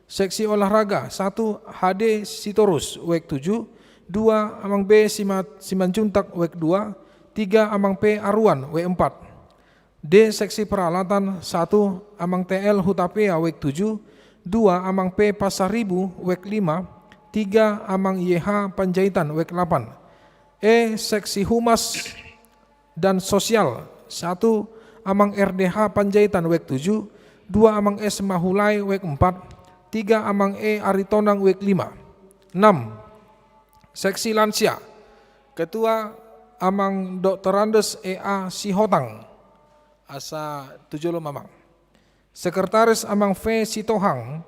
Seksi Olahraga, satu, H D Sitorus, wek tujuh. Dua, Amang B Sima-, Simanjuntak, wek dua. Tiga, Amang P Aruan, wek empat. D, Seksi Peralatan, satu, Amang T L Hutapea, wek tujuh. Dua, Amang P Pasaribu, wek lima. Tiga, Amang Y H Panjaitan, wek delapan. E, Seksi Humas dan Sosial, satu, Amang R D H Panjaitan, wek tujuh. Dua, Amang S Mahulai, wek empat. Tiga, Amang E Aritonang, wek lima. Enam, Seksi Lansia, Ketua, Amang Doktorandus E A Sihotang, asa tu jolo ma, Amang. Sekretaris, Amang V Sitohang.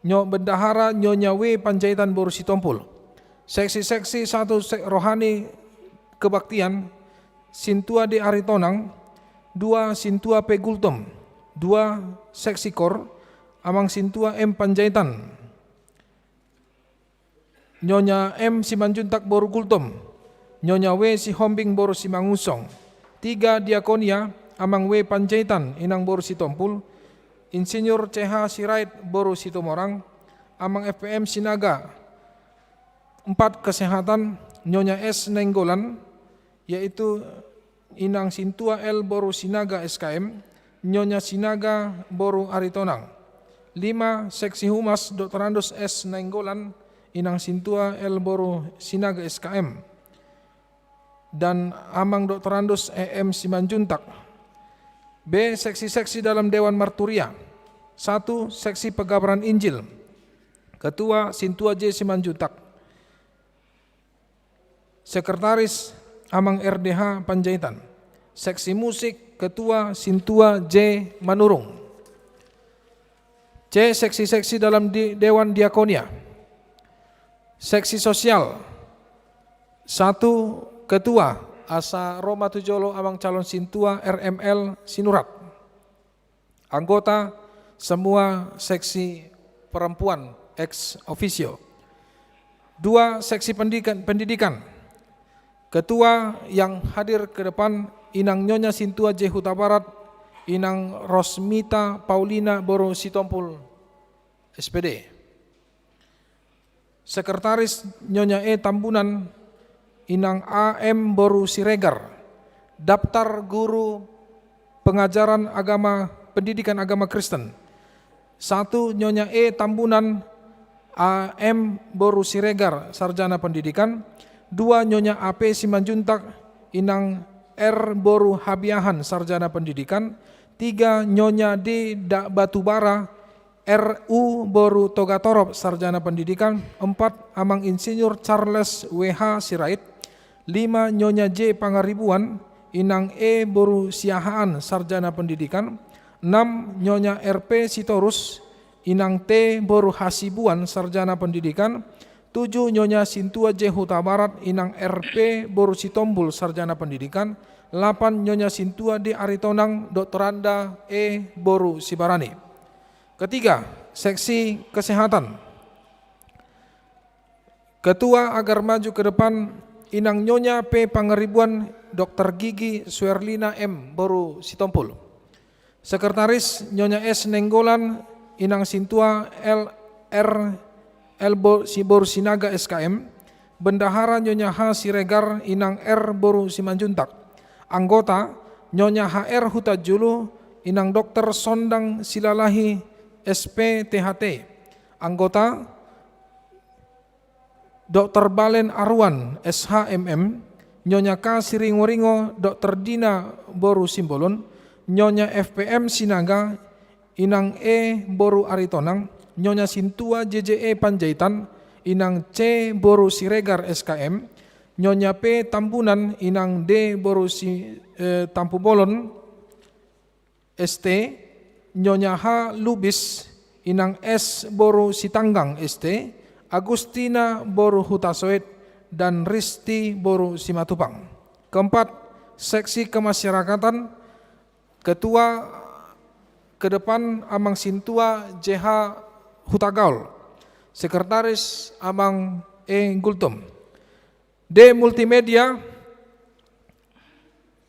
Nyo-, bendahara, Nyonya W Panjaitan boru Sitompul. Seksi-seksi, satu, se-, rohani kebaktian, Sintua D Aritonang. Dua, Sintua P Gultom. Dua, Seksi Kor, Amang Sintua M Panjaitan, Nyonya M Simanjuntak boru Gultom, Nyonya W Sihombing boru Simangunsong. Tiga, Diakonia, Amang W Panjaitan, Inang boru Sitompul, Insinyur C H Sirait boru Situmorang, Amang F M Sinaga. Empat, Kesehatan, Nyonya S Nainggolan, yaitu Inang Sintua L boru Sinaga S K M, Nyonya Sinaga boru Aritonang. Lima, Seksi Humas, Doktorandus S Nainggolan, Inang Sintua L boru Sinaga S K M, dan Amang Doktorandus E M Simanjuntak. B, Seksi-seksi dalam Dewan Marturia. Satu, Seksi Pekabaran Injil. Ketua, Sintua J Simanjuntak. Sekretaris, Amang R D H Panjaitan. Seksi Musik, Ketua, Sintua J Manurung. C, Seksi-seksi dalam di-, Dewan Diakonia. Seksi Sosial, satu, Ketua, asa ro ma tu jolo Amang calon sintua R M L Sinurat. Anggota, semua seksi perempuan ex officio. Dua, Seksi Pendidikan, Pendidikan. Ketua yang hadir ke depan, Inang Nyonya Sintua J Hutabarat, Inang Rosmita Paulina boru Sitompul, S P D. Sekretaris, Nyonya E Tambunan, Inang A M boru Siregar. Daftar guru pengajaran agama, pendidikan agama Kristen. Satu, Nyonya E Tambunan, A M boru Siregar, sarjana pendidikan. Dua, Nyonya A P Simanjuntak, inang R boru Habiahan, sarjana pendidikan. Tiga, Nyonya D Batubara, R U boru Togatorop, sarjana pendidikan. Empat, Amang Insinyur Charles W H Sirait. Lima, Nyonya J Pangaribuan, inang E boru Siahaan, sarjana pendidikan. Enam, Nyonya R P Sitorus, inang T boru Hasibuan, sarjana pendidikan. Tujuh, Nyonya Sintua J Hutabarat, inang R P boru Sitombul, sarjana pendidikan. Delapan, Nyonya Sintua D Aritonang, doktoranda E boru Sibarani. Ketiga, seksi kesehatan. Ketua agar maju ke depan, inang Nyonya P Pangaribuan, dokter gigi Suerlina M boru Sitombul. Sekretaris, Nyonya S Nenggolan, inang Sintua L R L boru Sinaga S K M. Bendahara, Nyonya H Siregar, inang R boru Simanjuntak. Anggota, Nyonya H R Hutajulu, inang dokter Sondang Silalahi S P T H T. Anggota, dokter Balen Aruan S H M M, Nyonya K Siringoringo, dokter Dina boru Simbolon, Nyonya F P M Sinaga, inang E boru Aritonang, Nyonya Sintua J J E Panjaitan, inang C boru Siregar S K M, Nyonya P Tambunan, inang D boru Si, eh, Tampubolon, S T, Nyonya H Lubis, inang S boru Sitanggang S T, Agustina boru Hutasoit, dan Risti boru Simatupang. Keempat, seksi kemasyarakatan, ketua ke depan Amang Sintua J H Hutagaol, sekretaris Amang E Gultom. D Multimedia,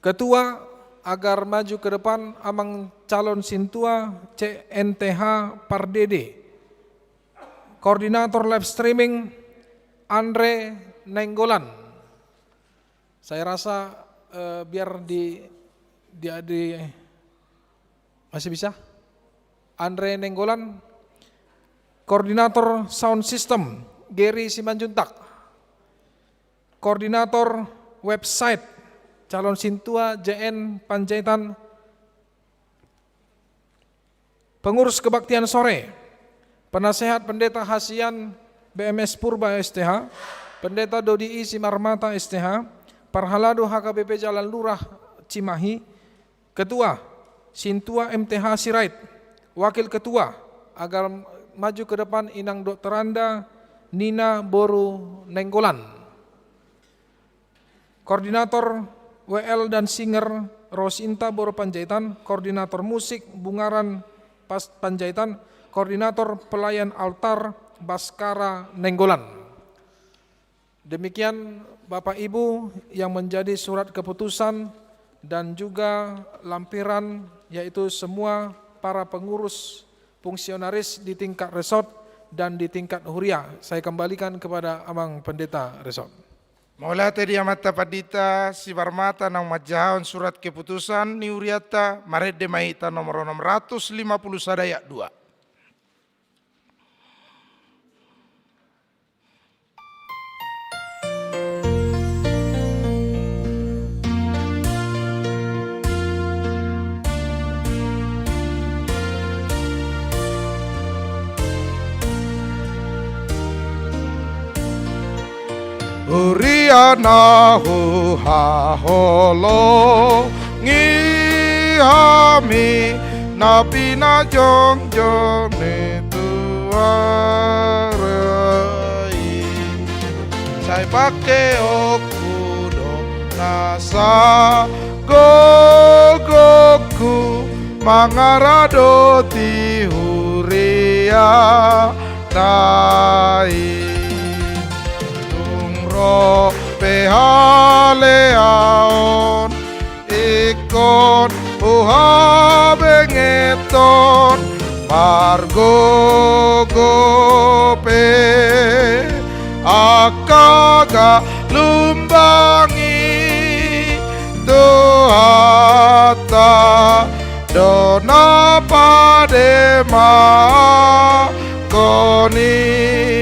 ketua agar maju ke depan Amang calon Sintua C N T H Pardede. Koordinator live streaming Andre Nainggolan. Saya rasa, eh, biar di, di, di, masih bisa? Andre Nainggolan. Koordinator sound system Geri Simanjuntak. Koordinator website, calon Sintua J N Panjaitan. Pengurus kebaktian sore, penasehat Pendeta Hasian B M S Purba S T H, Pendeta Dodi I Simarmata S T H, parhalado H K B P Jalan Lurah Cimahi, Ketua, Sintua M T H Sirait. Wakil ketua, agar maju ke depan Inang Doktoranda Nina boru Nainggolan. Koordinator W L dan singer Rosinta boru Panjaitan, koordinator musik Bungaran Pas Panjaitan, koordinator pelayan altar Baskara Nainggolan. Demikian, Bapak Ibu, yang menjadi surat keputusan dan juga lampiran, yaitu semua para pengurus fungsionaris di tingkat resort dan di tingkat huria. Saya kembalikan kepada Amang Pendeta Resort. Mauliate di Amanta Pandita Simarmata naung manjahahon surat keputusan ni hurianta, marende ma hita nomor enam ratus lima puluh sada ayat dua. Huria na huhaholongi hami na pinajongjong ni Tuhan i. Sai pangkeonku do na sagogongku mangaradoti huria nai. Tung ro pe haleaon ingkon huhabengeton, margogo pe angka galumbangi, Tuhanta do na pademahon i.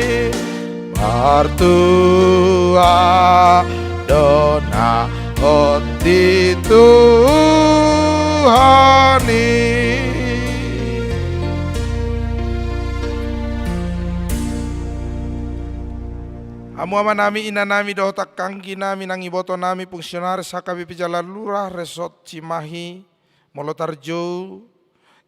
Artua do na hot di Tuhan i. Hamu amanami, inanami dohot angka angginami nang ibotonami, fungsionaris H K B P Jalan Lurah Resort Cimahi, molo tarjou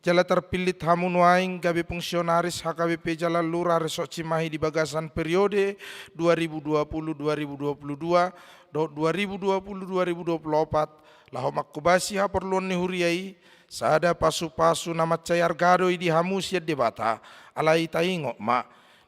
jala tarpillit hamu nuaeng gabe fungsionaris H K B P Jalan Lurah Resort Cimahi di bagasan periode dua ribu dua puluh dua ribu dua puluh dua dohot dua ribu dua puluh dua ribu dua puluh opat, laho manghobasi haporluon ni huria i, sada pasupasu na mansai arga do i di hamu sian Debata. Alai taingot ma,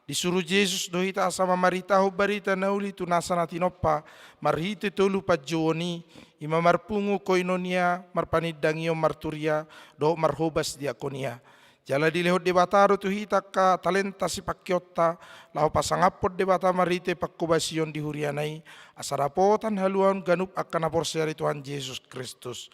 disuru Jesus do hita asa mamaritahon barita na uli tu nasa na tinompa marhite tolu panjouon i, i ma marpungu koinonia, marpanindangion marturia, dohot marhobas diakonia. Jala dilehon Debata do tu hita angka talenta sipangkeonta, laho pasangaphon Debata marhite panghobasion di huriana i, asa dapotan haluaon ganup angka na porsea di Tuhan Jesus Kristus.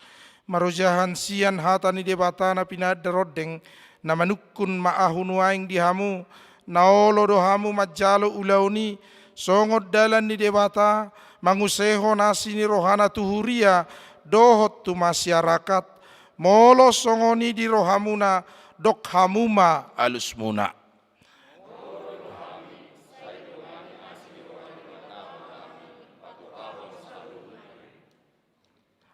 Marojahan sian hata ni Debata na pinaandar ondeng, na manungkun ma ahu nuaeng di hamu, na olo do hamu manjalo ulaon i, songon dalan ni Debata, manguseho na asi ni rohana tu huria, dohot tu masyarakat, molo songon i di rohamuna, dok hamu ma alusmuna.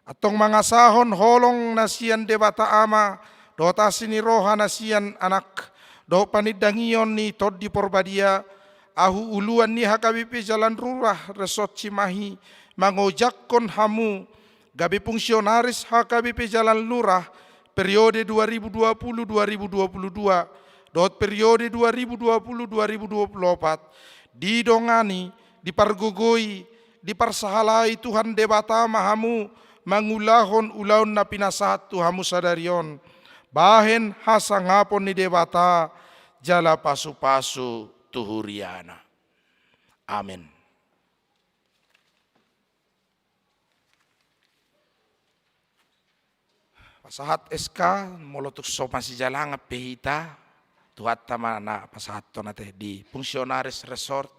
Antong mangasahon holong na sian Debata Ama, dohot asi ni roha na sian Anak, dohot panindangion ni Tondi Porbadia, ahu uluan ni H K B P Jalan Lurah Resort Cimahi, mangojakhon hamu, gabe fungsionaris H K B P Jalan Lurah, periode dua ribu dua puluh dua ribu dua puluh dua, dohot periode dua ribu dua puluh dua ribu dua puluh opat, didongani, dipargogoi, diparsahalai Tuhan Debata ma hamu mangulahon ulaon na pinasahat tu hamu sadari on, bahen hasangapon ni Debata jala pasupasu tu huriana. Amen. Pasahat S K, molo tung so masijalangan pe hita, Tuhanta ma na pasahathon ate di fungsionaris resort,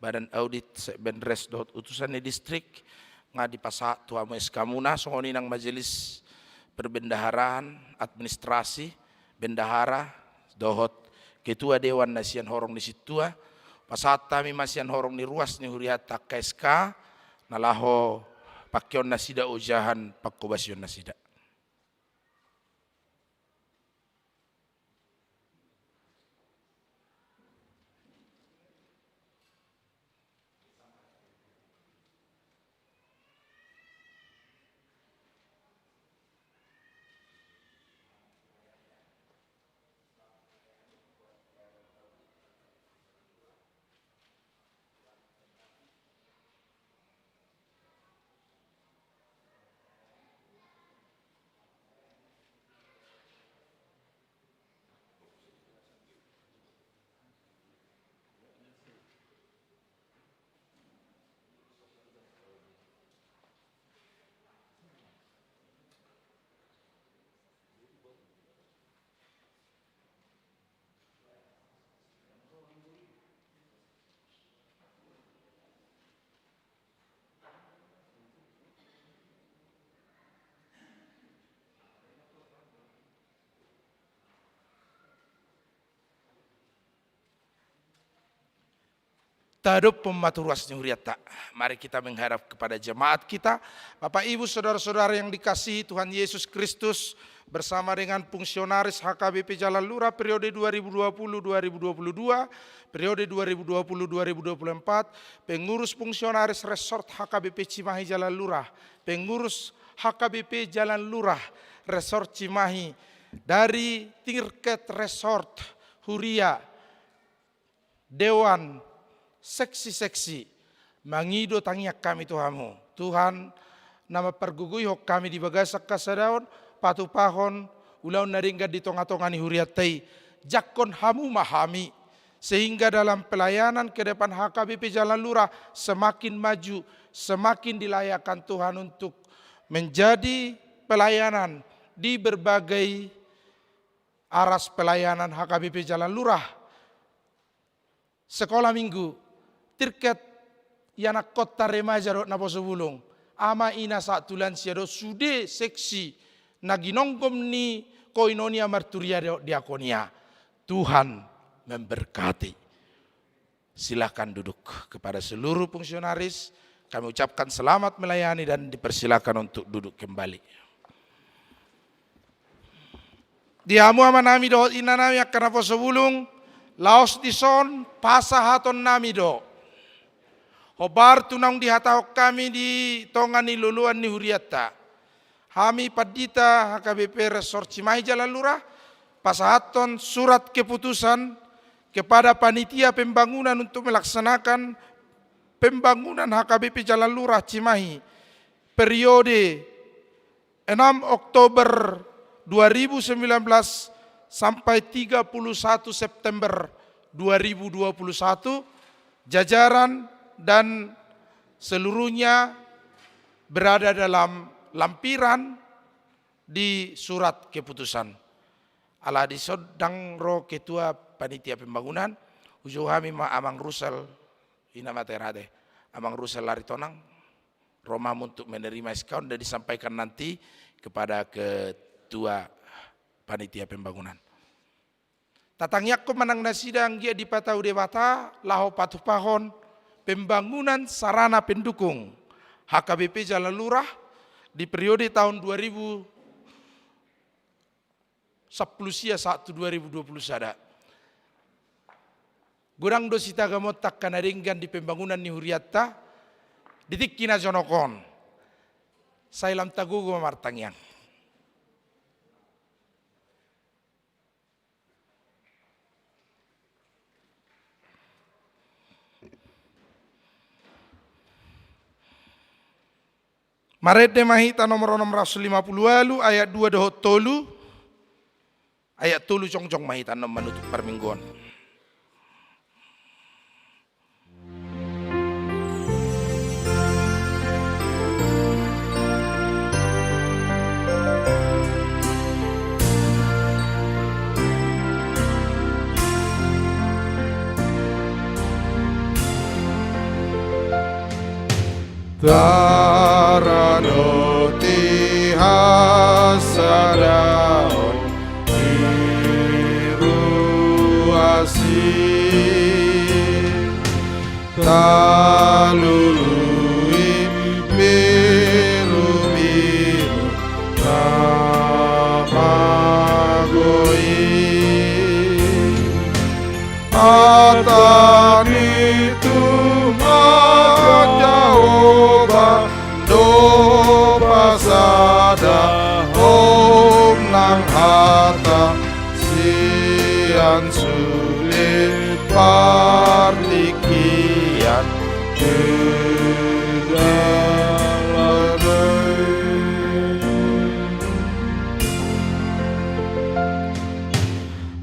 badan audit, sekbenres dohot utusan ni distrik, nga dipasahat tu hamu S K muna, songon i nang majelis perbendaharaan, administrasi, bendahara, dohot ketua dewan na sian horong ni sintua, pasahat hami ma sian horong ni ruas ni hurianta angka S K, na laho pangkeon nasida ojahan panghobasion nasida. Tadophon ma tu ruas ni hurianta. Mari kita menghadap kepada jemaat kita. Bapak, Ibu, saudara-saudara yang dikasihi Tuhan Yesus Kristus, bersama dengan fungsionaris H K B P Jalan Lurah periode dua ribu dua puluh dua ribu dua puluh dua, periode dua ribu dua puluh dua ribu dua puluh empat, pengurus fungsionaris resort H K B P Cimahi Jalan Lurah, pengurus H K B P Jalan Lurah Resort Cimahi, dari tingkat resort, huria, dewan, seksi-seksi, mangido tangiang hami tu hamu. Tuhan, na mampargogoihon hami di bagasan hasadaon, patupahon ulaon na denggan di tonga-tonga ni hurianta i, jangkon hamu ma hami, sehingga dalam pelayanan ke depan H K B P Jalan Lurah semakin maju, semakin dilayakkan Tuhan untuk menjadi pelayanan di berbagai aras pelayanan H K B P Jalan Lurah, sekolah minggu, tingkat ianakhonta remaja dohot naposo bulung, ama, ina, sahat tu lansia dohot sude seksi na ginonggom ni koinonia marturia dohot diakonia. Tuhan memberkati. Silakan duduk. Kepada seluruh fungsionaris, kami ucapkan selamat melayani dan dipersilakan untuk duduk kembali. Di hamu amanami dohot inanami angka naposo bulung, laos dison pasahatonnami do hombar tu naung dihatahon hami di tonga ni loloan ni hurianta. Hami pandita H K B P Resort Cimahi Jalan Lurah, pasahathon surat keputusan kepada panitia pembangunan untuk melaksanakan pembangunan H K B P Jalan Lurah Cimahi periode enam Oktober dua ribu sembilan belas sampai tiga puluh satu September dua ribu dua puluh satu, jajaran dan seluruhnya berada dalam lampiran di surat keputusan. Ala dison ndang ro ketua panitia pembangunan, hujou hami ma Amang Rusal, ina ma tarade, Amang Rusal Aritonang, ro ma hamu untuk menerima S K on dan disampaikan nanti kepada ketua panitia pembangunan. Tatangiangkon ma nang nasida anggiat dipatau Debata laho patupahon pembangunan sarana pendukung H K B P Jalan Lurah di periode tahun dua ribu sampulu sia sahat tu dua ribu dua puluh sada. Godang do sitagamonta angka na denggan di pembangunan ni hurianta di tingki na jonok on. Sai lam tagogo ma martangiang. Marende ma hita nomor onom ratus lima pulu ualu, ayat dua dohot tolu. Ayat tolu jongjong ma hita annon manutup parmingguon. Taradoti hasadaon di ruas i, talului birubiru na mago i. Hata ni Tuhan Jahowa do pasadahon nang hata sian sude partingkian tu dalan i.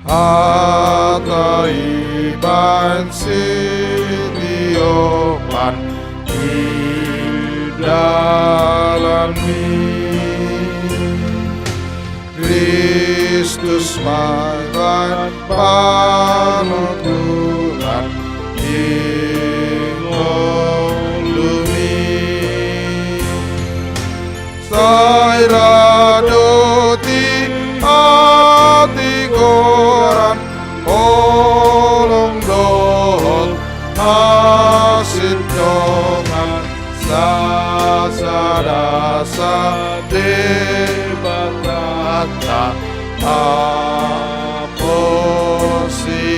Hata i baen sitiopan di dalanmi. Kristus ma i baen panontulan di ngolumi. Sai ra do di hatigoran, holong dohot hasintongan, sasada sa Debatanta haposi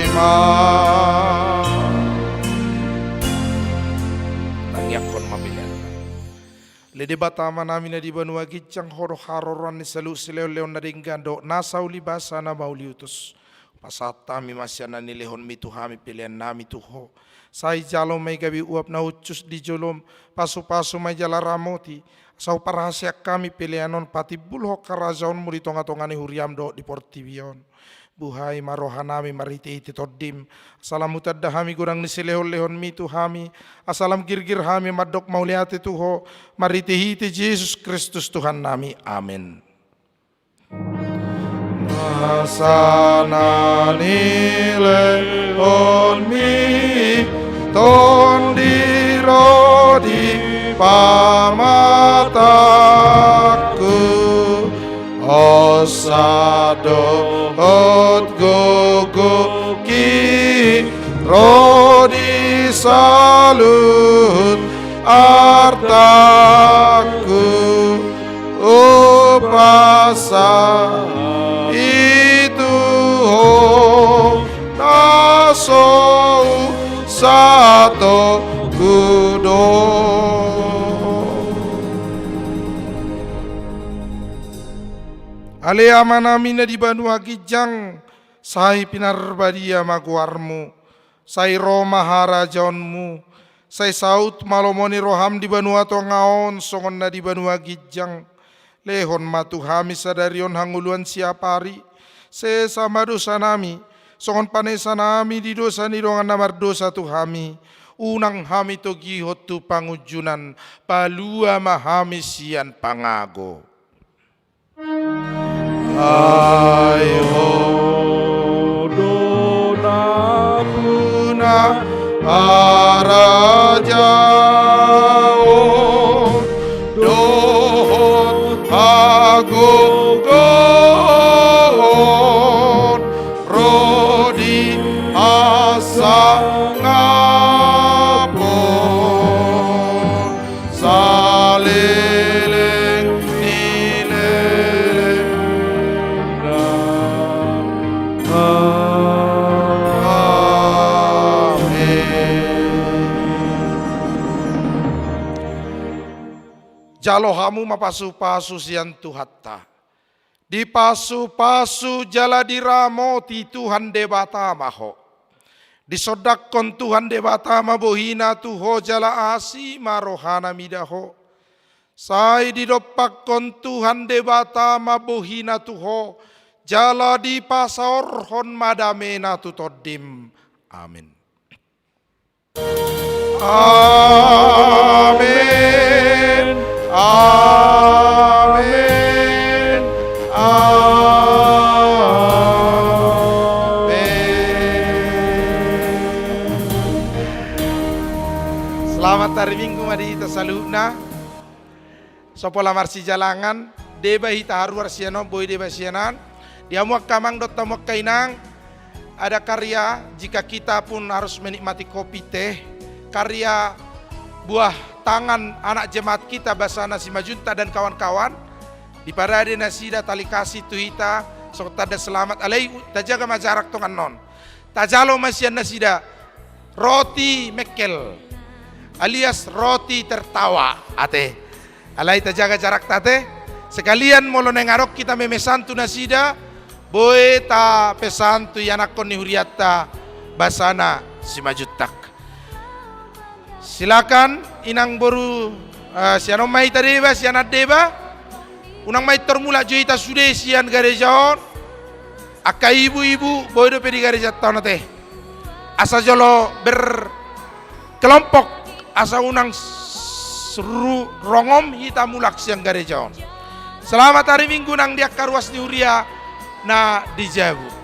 ma. Tangiangkon ma pelean. Ale Debata Amanami na di banua ginjang, Ho do haroroan ni saluhut silehonlehon na denggan dohot nasa ulibasa na mauliutus. Pasahat hami ma sian na nilehonmi tu hami peleannami tu Ho. Sai jalo ma i gabe uap na hushus di jolom, pasupasu ma i jala ramoti, asa huparhaseang hami pelean on patimbulhon harajaonmu di tongatonga ni huriam dohot di portibi on. Buhai ma rohanami marhitehite Tondim, asa lam hutanda hami godang ni silehonlehonmi tu hami, asa lam girgir hami mandok mauliate tu Ho marhitehite Jesus Kristus Tuhannami. Amen. Nasa na nilehonmi, Tuhan pamatangku, osa dohot gogoki ro di saluhut artangku, umpasa i tu ho na so usatoku do. Ale Amanami na di banua ginjang, sai pinarbadia ma goarmu, sai ro ma harajaonmu, sai saut ma lomo ni roham di banua tonga on songon na di banua ginjang. Lehon ma tu hami sadari on hangoluan siapari, sesa ma dosanami, songon panesanami di dosa ni dongan na mardosa tu hami, unang hami togihon tu pangunjunan, palua ma hami sian pangago. Ai ho do nampuna harajaon dohot hagogoon ro di hasangapon saleleng ni lelengna. Amen. Jalo hamu ma pasupasu sian Tuhanta. Dipasupasu jala diramoti Tuhan Debata ma ho. Disondangkon Tuhan Debata ma bohina tu ho jala asi ma rohana mida ho. Sai didompakkon Tuhan Debata ma bohina tu ho, jala dipasaorhon ma damena tu tondim. Amen. Amen. Amen. Amen. Selamat hari Minggu ma di hita saluhutna. So pola marsijalangan, deba hita haruar sian on, boi deba sian an. Di hamu angka amang dohot hamu angka inang, ada karya, jika kita pun harus menikmati kopi teh, karya buah tangan anak jemaat kita, Basana Simanjuntak dan kawan-kawan, diparade nasida tali kasih tu hita, songon tanda selamat, alai tajaga ma jarak tongan on. Tajalo ma sian nasida roti mekkel alias roti tertawa ate. Alai tajaga jarakta ate. Sekalian molo naeng adong hita memesan tu nasida, boi tapesan tu ianakhon ni hurianta Basana Simanjuntak. Silakan inang boru, eh, sian on ma hita deba, sian an deba. Unang ma pintor mulak jo hita sude sian gareja on. Angka ibu-ibu boi dope di garejanta on ate. Asa jolo berkelompok, asa unang s-, ru-, rongom hita mulak sian gareja on. Selamat hari Minggu nang di angka ruas ni huria na di jabu.